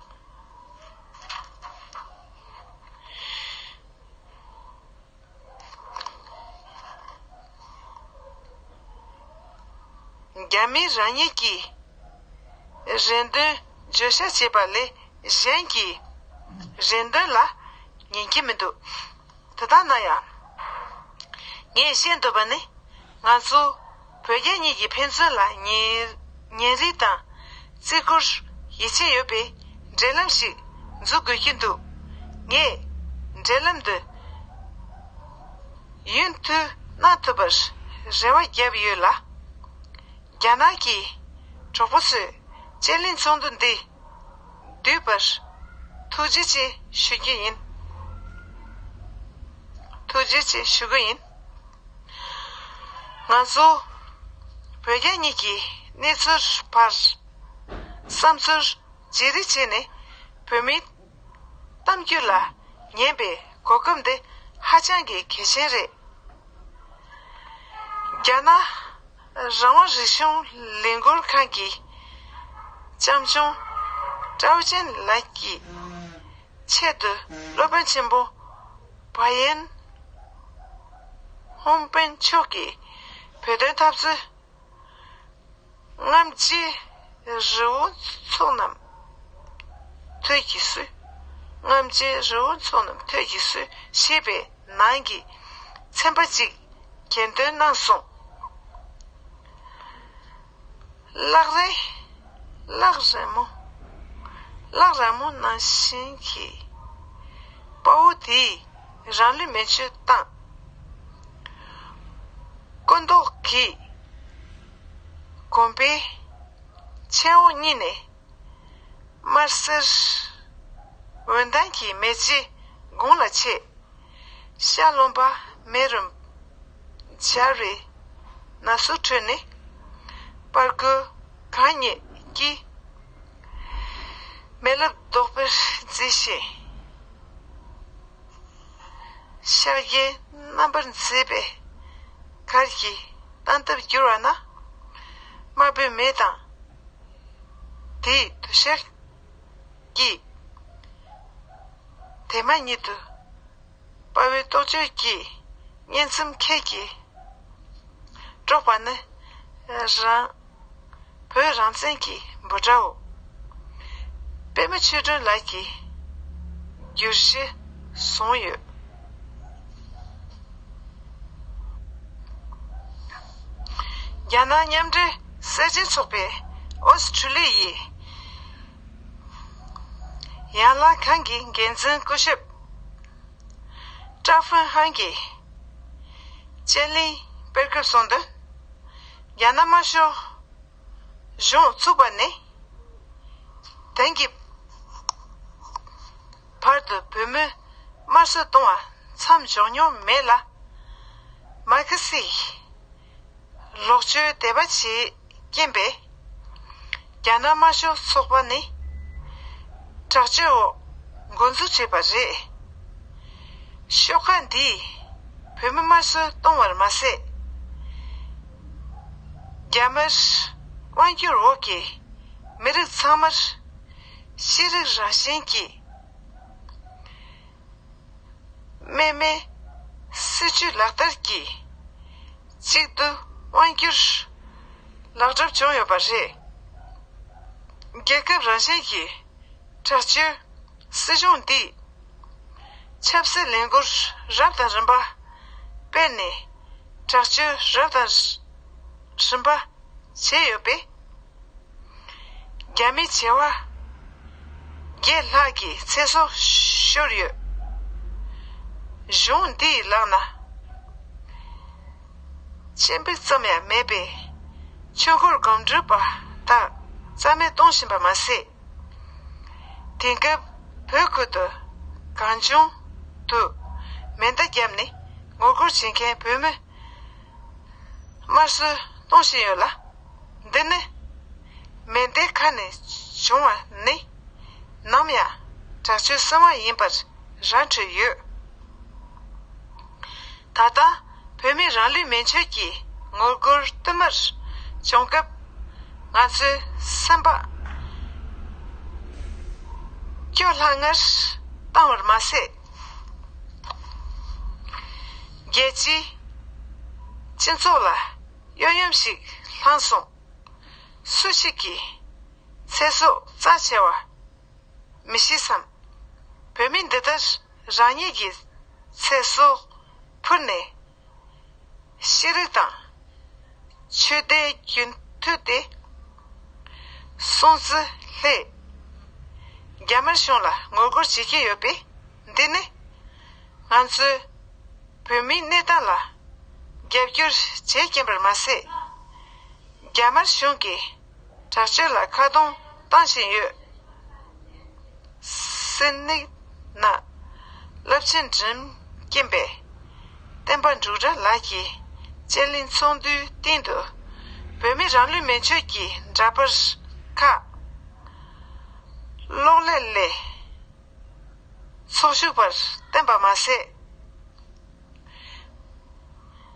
རྒྱ་མིས་རང་ཉིད་ཀྱི་རེ་འདུན་བརྗོད་བྱ་བྱེད་པ་ལས་གཞན་གྱི་རེ་འདུན་ལ་ཉན་གྱི་མི་འདུག་དེ་ལྟར་ན་ཡང་། ངས་བཤད་འདོད་པ་ནི། ང་ཚོ་བོད་རྒྱ་གཉིས་ཀྱི་ཕན་ཚུན་ལ་ཉེ་ཉེ་རིང་དང་བརྩི་བཀུར་ཡིད་ཆེས་ཡོད་པའི་འབྲེལ་ལམ་ཞིག་འཛུགས་དགོས་ཀྱི་འདུག་ངས་འབྲེལ་ལམ་འདི་ཡུན་མཐུད་གནང་ཐུབ་པར་རེ་བ་བརྒྱབ་ཡོད་ལ། རྒྱ་ནག་གི་གྲོགས་པོ་ཚོས་དཔྱད་གླེང་ཚོགས་འདུ་འདི་བསྡུས་པར་ཐུགས་རྗེ་ཆེ་ཞུ་རྒྱུ་ཡིན། ཐུགས་རྗེ་ཆེ་ཞུ་གི་ཡིན། ང་ཚོ་བོད་རྒྱ་གཉིས་ཀྱི་གནས་ཚུལ་བར་བསམ་ཚུལ་བརྗེ་རེས་བྱས་ནས། བོད་མིའི་གཏམ་རྒྱུད་ལ་ཉན་པའི་གོ་སྐབས་འདི་ཧ་ཅང་གི་གལ་ཆེན་རེད། རྒྱ་ནག་རང་དབང་རིག་གཞུང་ལས་འགུལ་ཁང་གི་ ལྕམ་ཆུང་ཀྲའོ་ཅན་ལགས་ཀྱི་ཆེད་དུ་སློབ་དཔོན་ཆེན་པོ་བ་ཡན་ཧུང་པན་མཆོག་གིས་བོད་དོན་འཐབ་རྩོད། རྔམ་བརྗིད་རི་བོ་ཚོགས་རྣམས་ཐོད་ཀྱིས་གསོས། རྔམ་བརྗིད་རི་བོ་ཚོགས་རྣམས་ཐོད་ཀྱིས་གསོས་ཞེས་པའི་ནང་གི་ཚན་པ་གཅིག་གྱེར་འདོན་གནང་སོང་། གླག་རེ། གླག་ར་མོ། གླག་ར་མོ་ནང་བཞིན་གྱི་དཔའ་བོ་དེས་རང་ལུས་མེ་མཆོད་བཏང་། སྐུ་མདོག་གིས་གོམ་པའི་མཆན་འོག་གཉིས་ནས་དམར་སེར་འོད་མདངས་ཀྱི་མེ་ལྕེ་དགུང་ལ་མཆེད། ཤར་རློན་པ་མེ་རུ་འབྱར་བའི་ན་ཟུག་ཁྲོད་ནས་པར་རྐོས་གང་རྙེད་ཀྱིས་མེ་ལེབ་རྡོག་པས་བརྫིས་ཤིང་། ཤར་གྱི་རྣམ་པར་མཛེས་པའི་གར་གྱི་སྟངས་སྟབས་བསྒྱུར་བ་ན། དམར་པོའི་མེ་དང་དེའི་དུ་ཤར་གྱི་དེ་མ་ཉིད་དུ་དཔའ་བོའི་རྟོགས་བརྗོད་ཀྱི་སྙན་རྩོམ་ཁྱེད་ཀྱིས་དཀྲོགས་པ་ནི་རང་བོད་རང་བཙན་གྱི་འབོད་སྒྲའོ། པད་མ་ཆོས་སྒྲོན་ལགས་ཀྱིས་བསྒྱུར་བཞེས་བཟུང་ཡོད། རྒྱ་ནག་མཉམ་འབྲེལ་སེར་བྱེས་ཚོགས་པའི་ཨོ་སི་ཁྲུ་ལི་ཡའི་ཡན་ལག་ཁང་གི་འགན་འཛིན་སྐུ་ཞབས་ཀྲ་ཧྥུན་ཧན་གྱིས་དཔྱད་གླེང་སྤེལ་སྐབས་གསུངས་དོན། རྒྱ་ནག་དམར་ཤོག་གཞུང་ཚུགས་པ་ནས་དེང་གི་བར་དུ་བོད་མི་དམར་གསོད་གཏོང་བ་མཚམས་འཇོག་མྱོང་མེད་ལ། མར་ཁེ་སིའི་ལོག་སྤྱོད་དད་པ་བྱེད་རྐྱེན་པས། རྒྱ་ནག་དམར་ཤོག་ཚོགས་པ་ནི་དྲག་སྤྱོད་འོག་འགོ་འཛུགས་བྱས་པ་རེད། ཤོག་ཁག་འདིས་བོད་མི་དམར་གསོད་གཏོང་བར་མ་ཟད། རྒྱ་དམར་དབང་སྒྱུར་འོག་གི་མི་རིགས་ཚང་མར་ཤེས་རིག་རང་བཞིན་གྱི་དམག་མིའི་སྲིད་བྱུས་ལག་བསྟར་གྱིས་གཅིག་ཏུ་དབང་བསྒྱུར་ལག་བསྒྲུབ་བྱུང་ཡོད་པ་རེད། རྒྱལ་ཁབ་རང་བཞིན་གྱི་དྲག་སྤྱོད་སྲིད་གཞུང་འདིས་ཆབ་སྲིད་ལས་འགུལ་རབ་དང་རིམ་པ་སྤེལ་ནས་དྲག་སྤྱོད་རབ་དང་རིམ་པ་བྱས་ཡོད་པས། རྒྱ་མི་བྱེ་བ་བརྒྱད་ལྷག་གི་ཚེ་སྲོག་ཤོར་ཡོད། གཞུང་འདིའི་ལག་ན་ཆེན་པོ་ཙམ་ཡང་མེད་པས། ཆོས་འཁོར་སྒོམ་སྒྲུབ་པ་དག་རྩ་མེད་གཏོང་བཞིན་པ་མ་ཟད། དེང་སྐབས་བོད་ཁུལ་དུ་གང་བྱུང་དུ་མེ་མདའ་བརྒྱབ་ནས་ངོ་རྒོལ་བྱེད་མཁན་བོད་མི་དམར་གསོད་གཏོང་བཞིན་ཡོད་ལ། འདི་ནི་མེ་མདའི་ཁ་ནས་བྱུང་བ་ནི་ནམ་ཡང་དྲག་སྤྱོད་གསར་བ་ཡིན་པར་ར་འཕྲོད་ཡོད། ད་ལྟ་བོད་མི་རང་ལུས་མེ་མཆོད་ཀྱི་ངོ་རྒོལ་བསྟུད་མར་བྱུང་སྐབས། ང་ཚོའི་སེམས་པ་སྐྱོ་ལྷང་ངེར་བཏང་བར་མ་ཟད། རྒྱལ་སྤྱིའི་སྤྱི་ཚོགས་ལ་གཡོ་ཡམ་ཞིག་བསླངས་སོང་། སུ་ཞིག་གི་ཚེ་སྲོག་རྩ་ཆེ་བ་མི་ཤེས་སམ། བོད་མི་འདི་ལྟར་རང་ཉིད་ཀྱི་ཚེ་སྲོག་ཕུལ་ནས། ཤེས་རིག་དང་ཆོས་དད་རྒྱུན་མཐུད་དེ་སྲུང་བརྩི་སླད། རྒྱ་དམར་གཞུང་ལ་ངོ་རྒོལ་བྱེད་ཀྱི་ཡོད་པས། འདི་ནི་ང་ཚོས་བོད་མིའི་གནས་སྟངས་ལ་རྒྱབ་སྐྱོར་བྱེད་ཀྱིན་པར་མ་ཟད། རྒྱ་དམར་གཞུང་གིས་དྲག་སྤྱོད་ལ་ཁ་རྡུང་བཏང་བཞིན་ཡོད། སིད་ནི་ན་རླབས་ཆེན་འགྲིམ་མཁན་པའི་བསྟན་པ་འབྲུག་སྒྲ་ལགས་ཀྱིས་དཔྱད་གླེང་ཚོགས་འདུའི་སྟེང་དུ་བོད་མི་རང་ལུས་མེ་མཆོད་ཀྱི་འདྲ་པར་ཁག་གློག་ཀླད་ལས་ཚོགས་ཞུགས་པར་བསྟན་པ་མ་ཟད།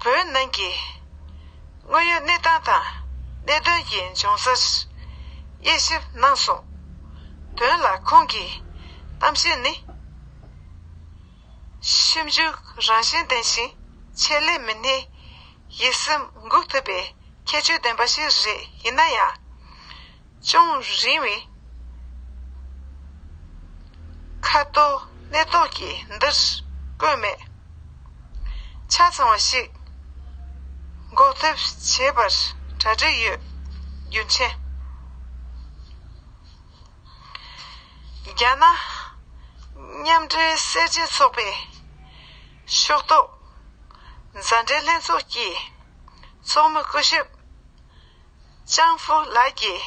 བོད་ནང་གི་དངོས་ཡོད་གནས་སྟངས་དང་གནད་དོན་གྱི་འབྱུང་སར་ དབྱེ་ཞིབ་གནང་སོང་། དོན་ལ་ཁོང་གི་གཏམ་བཤད་ནི། ཞིབ་འཇུག་རང་བཞིན་ལྡན་ཞིང་ཆེད་ལས་མི་སྣའི་ཡིད་སེམས་འགུག་ཐུབ་པའི་ཁྱད་ཆོས་ལྡན་པ་ཞིག་རེད། ཡིན་ན་ཡང་། ཅུང་རིང་བའི་ཁ་དོག་སྣེ་ཐོག་གིས་འདིར་བཀོད་མེད། ཆ་ཚང་བ་ཞིག་འགོག་ཐབས་བྱེད་པར་གྲ་སྒྲིག་ཡོད། རྒྱུ་མཚན། རྒྱ་ནག་མཉམ་འབྲེལ་སེར་བྱེས་ཚོགས་པའི་ཤོག་ཐོག་མཛའ་འབྲེལ་ལྷན་ཚོགས་ཀྱི་ཚོགས་མི་སྐུ་ཞབས་ཅང་ཧྥུ་ལགས་ཀྱིས་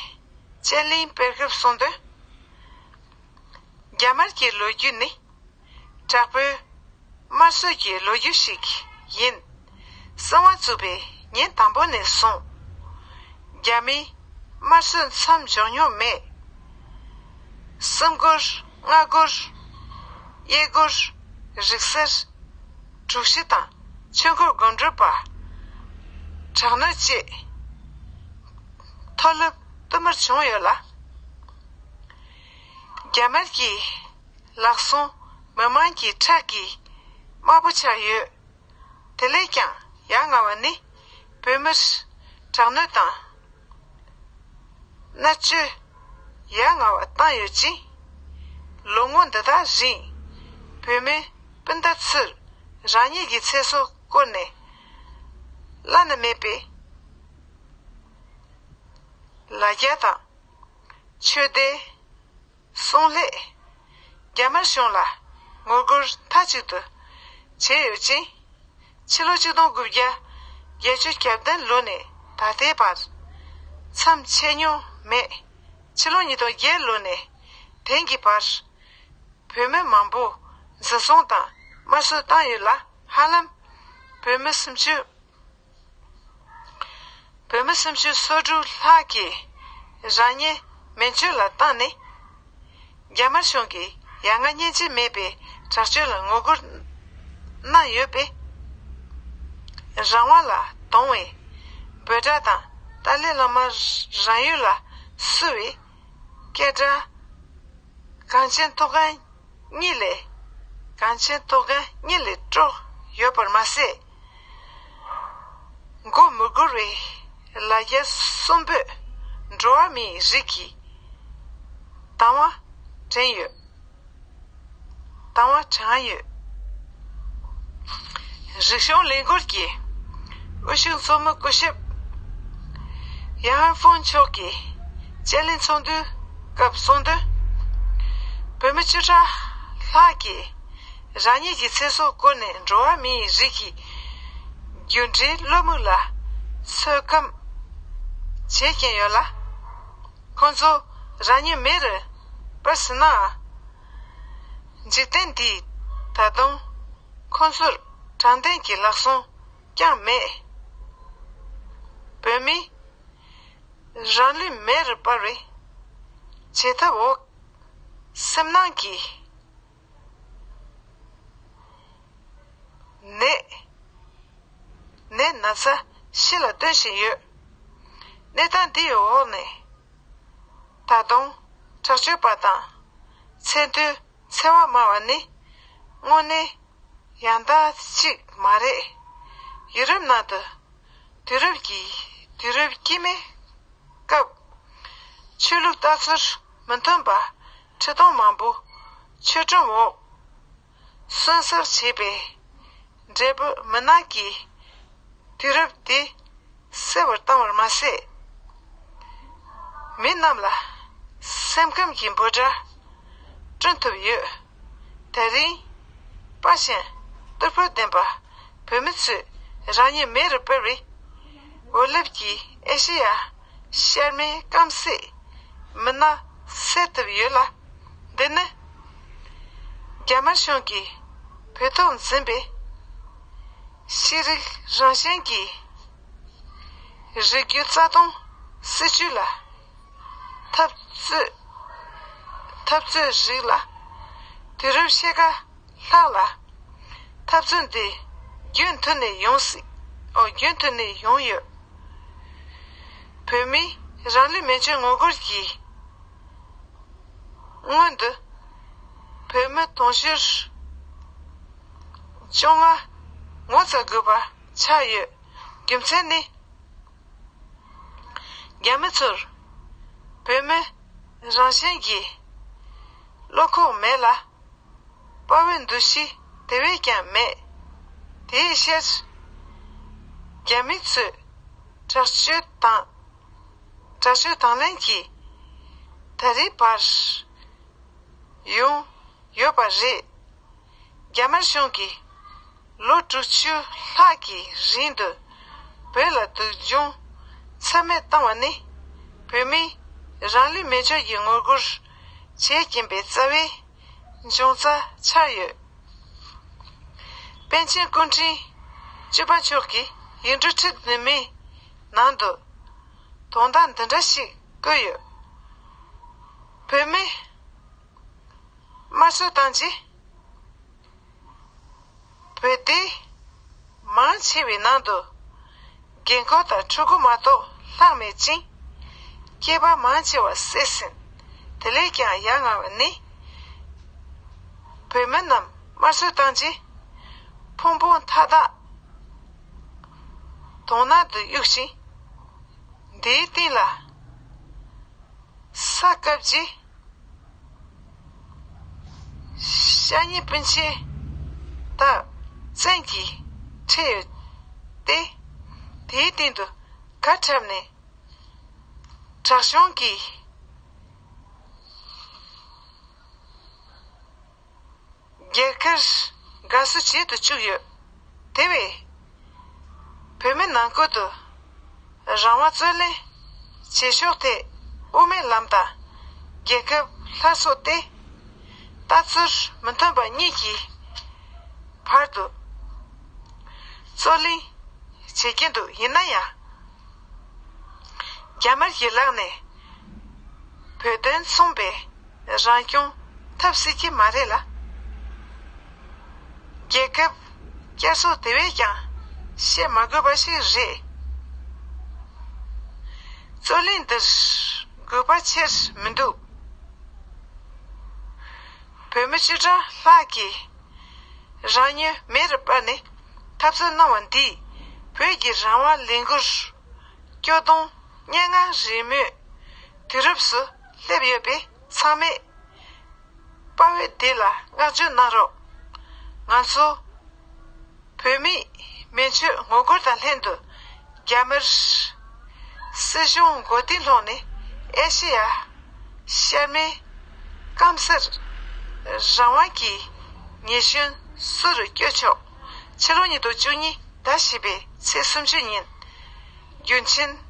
དཔྱད་གླེང་སྤེལ་སྐབས་གསུངས་དོན། རྒྱ་དམར་གྱི་ལོ་རྒྱུས་ནི། དྲག་པོའི་དམར་གསོད་ཀྱི་ལོ་རྒྱུས་ཤིག་ཡིན། གསང་བ་བཙུགས་པའི་ཉིན་དང་པོ་ནས་བཟུང་། རྒྱ་མིའི་དམར་གསོད་མཚམས་འཇོག་མྱོང་མེད། གསུམ་སྒོར། སྔ་སྒོར། གཡས་སྒོར། རིག་གསར། དྲུག་བཞི་དང་ཆོས་འཁོར་སྒོམ་སྒྲུབ་པ། དྲག་གནོན་བཅས་མཐོ་སློབ་བསྟུད་མར་བྱུང་ཡོད་ལ། རྒྱ་དམར་གྱི་ལག་ཟུང་མི་དམངས་ཀྱི་ཁྲག་གི་དམར་པོ་ཆགས་ཡོད། དེ་ལས་ཀྱང་ཡ་ང་བ་ནི་བོད་མིར་དྲག་གནོན་དང་མནར་གཅོད་ཡ་ང་བ་བཏང་ཡོད་ཅིང་། ལོ་ངོ་འདི་དག་རིང་བོད་མི་སྤུན་ཟླ་ཚོར་རང་ཉིད་ཀྱི་ཚེ་སྲོག་བསྐོར་ནས་བླ་ན་མེད་པའི་ལ་རྒྱ་དང་ཆོས་དད། གསུང་ལས། རྒྱ་དམར་གཞུང་ལ་ངོ་རྒོལ་མཐའ་གཅིག་ཏུ་བྱས་ཡོད་ཅིང་། ཕྱི་ལོ་ཆིག་སྟོང་དགུ་བརྒྱ་བརྒྱད་ཅུ་གྱ་བདུན་ལོ་ནས་ད་ལྟའི་བར་མཚམས་ཆད་མྱོང་མེད། ཕྱི་ལོ་ཉིས་སྟོང་བརྒྱད་ལོ་ནས་དེང་གི་བར་བོད་མི་མང་པོ་འཛིན་བཟུང་དང་དམར་གསོད་བཏང་ཡོད་ལ། ཧ་ལམ་བོད་མི་སུམ་ཅུ། བོད་མི་སུམ་ཅུ་སོ་དྲུག་ལྷག་གིས་རང་ཉིད་མེ་མཆོད་ལ་བཏང་ནས། རྒྱ་དམར་གཞུང་གིས་ཡ་ང་སྙིང་རྗེ་མེད་པའི་དྲག་སྤྱོད་ལ་ངོ་རྒོལ་གནང་ཡོད་པས། རང་དབང་ལ་དུང་བའི་འབོད་སྒྲ་དང་ཏཱ་ལའི་བླ་མ་རང་ཡུལ་ལ་བསུ་བའི་སྐད་སྒྲ་གངས་ཅན་མཐོ་སྒང་གཉིས་ལས། གངས་ཅན་མཐོ་སྒང་གཉིས་ལས་སྤྲོ་ཡོད་པར་མ་ཟད། མགོ་མི་སྒུར་བའི་ལ་རྒྱ་གསོན་པོས་འགྲོ་བ་མིའི་རིགས་ཀྱི་དང་བ་དྲན་ཡོད། དང་བ་དྲན་ཡོད། རིག་གཞུང་ལས་འགུལ་གྱི་དབུ་བཞུགས་ཚོགས་མི་སྐུ་ཞབས་ཡང་ཧན་ཧྥུང་མཆོག་གིས་དཔྱད་གླེང་ཚོགས་འདུའི་སྐབས་གསུངས་དོན། བོད་མི་བཅུ་ཕྲག་ལྷག་གིས་རང་ཉིད་ཀྱི་ཚེ་སྲོག་བསྐོར་ནས་འགྲོ་བ་མིའི་རིགས་ཀྱི་རྒྱུ་འབྲས་བློ་མིག་ལ་ཚོད་བགམ་བྱེད་ཀྱིན་ཡོད་ལ། ཁོང་ཚོ་རང་ཉིད་མེ་རུ་སྤར་ཟིན་ནའང་། འཇིག་རྟེན་འདིས་ད་དུང་ཁོང་ཚོར་དྲང་བདེན་གྱི་ལག་ཟུང་བརྐྱངས་མེད། བོད་མིས་རང་ལུས་མེ་རུ་སྤར་བའི་བྱེད་ཐབས་འོག་སེམས་ནང་གི་ནད་ནད་ན་ཚ་ཕྱི་ལ་སྟོན་བཞིན་ཡོད། གནས་སྟངས་འདིའི་འོག་ནས་ད་དུང་དྲག་སྤྱོད་པ་དང་མཚན་ཐོའི་འཚེ་བ་སྨྲ་བ་ནི་དངོས་གནས་ཡང་དག་ཅིག་མ་རེད། ཡུ་རོབ་ནང་དུ་དུས་རབས་ཀྱི་དུས་རབས་དཀྱིལ་མའི་སྐབས་ཆོས་ལུགས་ལྟ་ཚུལ་མི་མཐུན་པ་ཁྲི་སྟོང་མང་པོ་ཆོས་ཁྲིམས་འོག་སོན་གསབ་བྱས་པའི་འབྲས་བུ་མུན་ནག་གི་དུས་རབས་འདི་གསལ་བར་བཏང་བར་མ་ཟད། མི་རྣམས་ལ་སེམས་ཁམས་ཀྱི་འབོད་སྒྲ་བསྐྲུན་ཐུབ་ཡོད། དེ་རིང་དཔའ་ཞིང་གཏེར་ཕུགས་ལྡན་པ་བོད་མི་ཚོས་རང་ཉིད་མེ་རུ་སྤར་བའི་འོད་རླབས་ཀྱིས་ཨེ་ཤེ་ཡ་ཤར་མའི་སྐམ་སའི་མུན་ནག་སེལ་ཐུབ་ཡོད་ལ། འདི་ནི་རྒྱ་དམར་གཞུང་གིས་བོད་ཐོག་འཛིན་པའི་ཤེས་རིག་རང་བཞིན་གྱི་རིགས་རྒྱུད་རྩ་སྟོང་སྲིད་བྱུས་ལ་འཐབ་རྩོད། འཐབ་རྩོད་རིགས་ལ་དུས་རབས་ཕྱེད་ཀ་ལྷག་ལ་འཐབ་རྩོད་འདི་རྒྱུན་མཐུད་ནས་ཡོང་སྲིད། ཨོ་རྒྱུན་མཐུད་ནས་ཡོང་ཡོད། བོད་མིའི་རང་ལུས་མེ་མཆོད་ངོ་རྒོལ་གྱི་ སྔོན་དུ་བོད་མི་དུང་ཕྱུར་བཅོ་ལྔ་ངོ་ཚ་དགོས་པ་ཆགས་ཡོད། རྒྱུ་མཚན་ནི། རྒྱ་མི་ཚོར་བོད་མི་རང་བཞིན་གྱི་བློ་ཁོག་མེད་ལ། དཔའ་བོའི་འདུ་ཤེས་དེ་བས་ཀྱང་མེད། དེའི་ཕྱིར། རྒྱ་མི་ཚོས་དྲག་སྤྱོད་དང་། དྲག་སྤྱོད་དང་ལེན་གྱིས་ད་རེས་བར་ཡོང་ཡོད་པ་རེད། རྒྱ་དམར་གཞུང་གིས་ལོ་དྲུག་ཅུ་ལྷག་གི་རིང་དུ་བོད་ལ་སྡུག་སྦྱོང་ཚད་མེད་བཏང་བ་ནི། བོད་མིས་རང་ལུས་མེ་མཆོད་ཀྱི་ངོ་རྒོལ་བྱེད་ཀྱིན་པའི་རྩ་བའི་འབྱུང་རྩ་ཆགས་ཡོད། པཎ་ཆེན་སྐུ་ཕྲེང་བཅུ་པ་མཆོག་གིས་ཡིག་འབྲུ་ཁྲི་བདུན་མའི་ནང་དུ་དོན་དག་འདི་འདྲ་ཞིག་བཀོད་ཡོད། བོད་མི་དམར་གསོད་བཏང་རྗེས། བོད་སྡེ་མང་ཆེ་བའི་ནང་དུ་རྒན་འཁོགས་དང་ཕྲུ་གུ་མ་གཏོགས་ལྷག་མེད་ཅིང་། སྐྱེས་པ་མང་ཆེ་བ་བསད་ཟིན། དེ་ལས་ཀྱང་ཡ་ང་བ་ནི། བོད་མི་རྣམས་དམར་གསོད་བཏང་རྗེས། ཕུང་པོ་མཐའ་དག་དོང་ནང་དུ་གཡུགས་ཤིང་། དེའི་སྟེང་ལ་ས་བཀབ་རྗེས། ཤ་ཉེ་སྤུན་མཆེད་དག་བཙན་གྱིས་ཁྲིད་ཡོད་དེ། དེའི་སྟེང་དུ་གར་འཁྲབ་ནས་དྲག་སྦྱོང་གིས་རྒྱལ་ཁབ་དགའ་བསུ་བྱེད་དུ་བཅུག་ཡོད། དེ་བས། བོད་མི་ནང་ཁུལ་དུ་རང་དབང་རྩོད་ལེན་བྱེད་ཕྱོགས་ཐད་དབུ་མའི་ལམ་དང་རྒྱལ་ཁབ་སླར་གསོ་སྟེ། ལྟ་ཚུལ་མི་མཐུན་པ་གཉིས་ཀྱི་བར་དུ་རྩོད་གླེང་བྱེད་ཀྱིན་འདུག་ཡིན་ན་ཡང་། རྒྱ་དམར་གྱི་ལག་ནས་བོད་དོན་མཚུངས་པའི་རང་སྐྱོང་ཐབས་སྲིད་ཀྱི་མ་རེད་ལ། རྒྱལ་ཁབ་བསྐྱར་གསོ་དེ་བས་ཀྱང་བཤད་མ་དགོས་པ་ཞིག་རེད། རྩོད་གླེང་འདིར་དགོས་པ་ཆེར་མི་འདུག་བོད་མི་བཅུ་ཕྲག་ལྷག་གིས་རང་ཉིད་མེ་རུ་སྤར་ནས་འཐབ་རྩོད་གནང་བ་འདིས་བོད་ཀྱི་རང་དབང་ལས་འགུལ་སྐྱོ་གདུང་སྙན་ངག་རིང་མོའི་དུས་རབས་སུ་སླེབས་ཡོད་པས། ཚང་མས་དཔའ་བོའི་སྡེ་ལ་བསྔགས་བརྗོད་གནང་རོགས། ང་ཚོ་བོད་མིས་མེ་མཆོད་ངོ་རྒོལ་དང་ལྷན་དུ་རྒྱ་དམར་སྲིད་གཞུང་མགོ་རྟིང་སློག་ནས་ཨེ་ཤེ་ཡ་ཤར་མའི་སྐམ་སར་རང་དབང་གི་ཉི་གཞོན་བསུ་རུ་བསྐྱོད་ཆོག་ཕྱི་ལོ་ཉིས་སྟོང་བཅུ་གཉིས་ཟླ་བཞི་པའི་ཚེས་སུམ་ཅུ་ཉིན། རྒྱུན་ཆེན་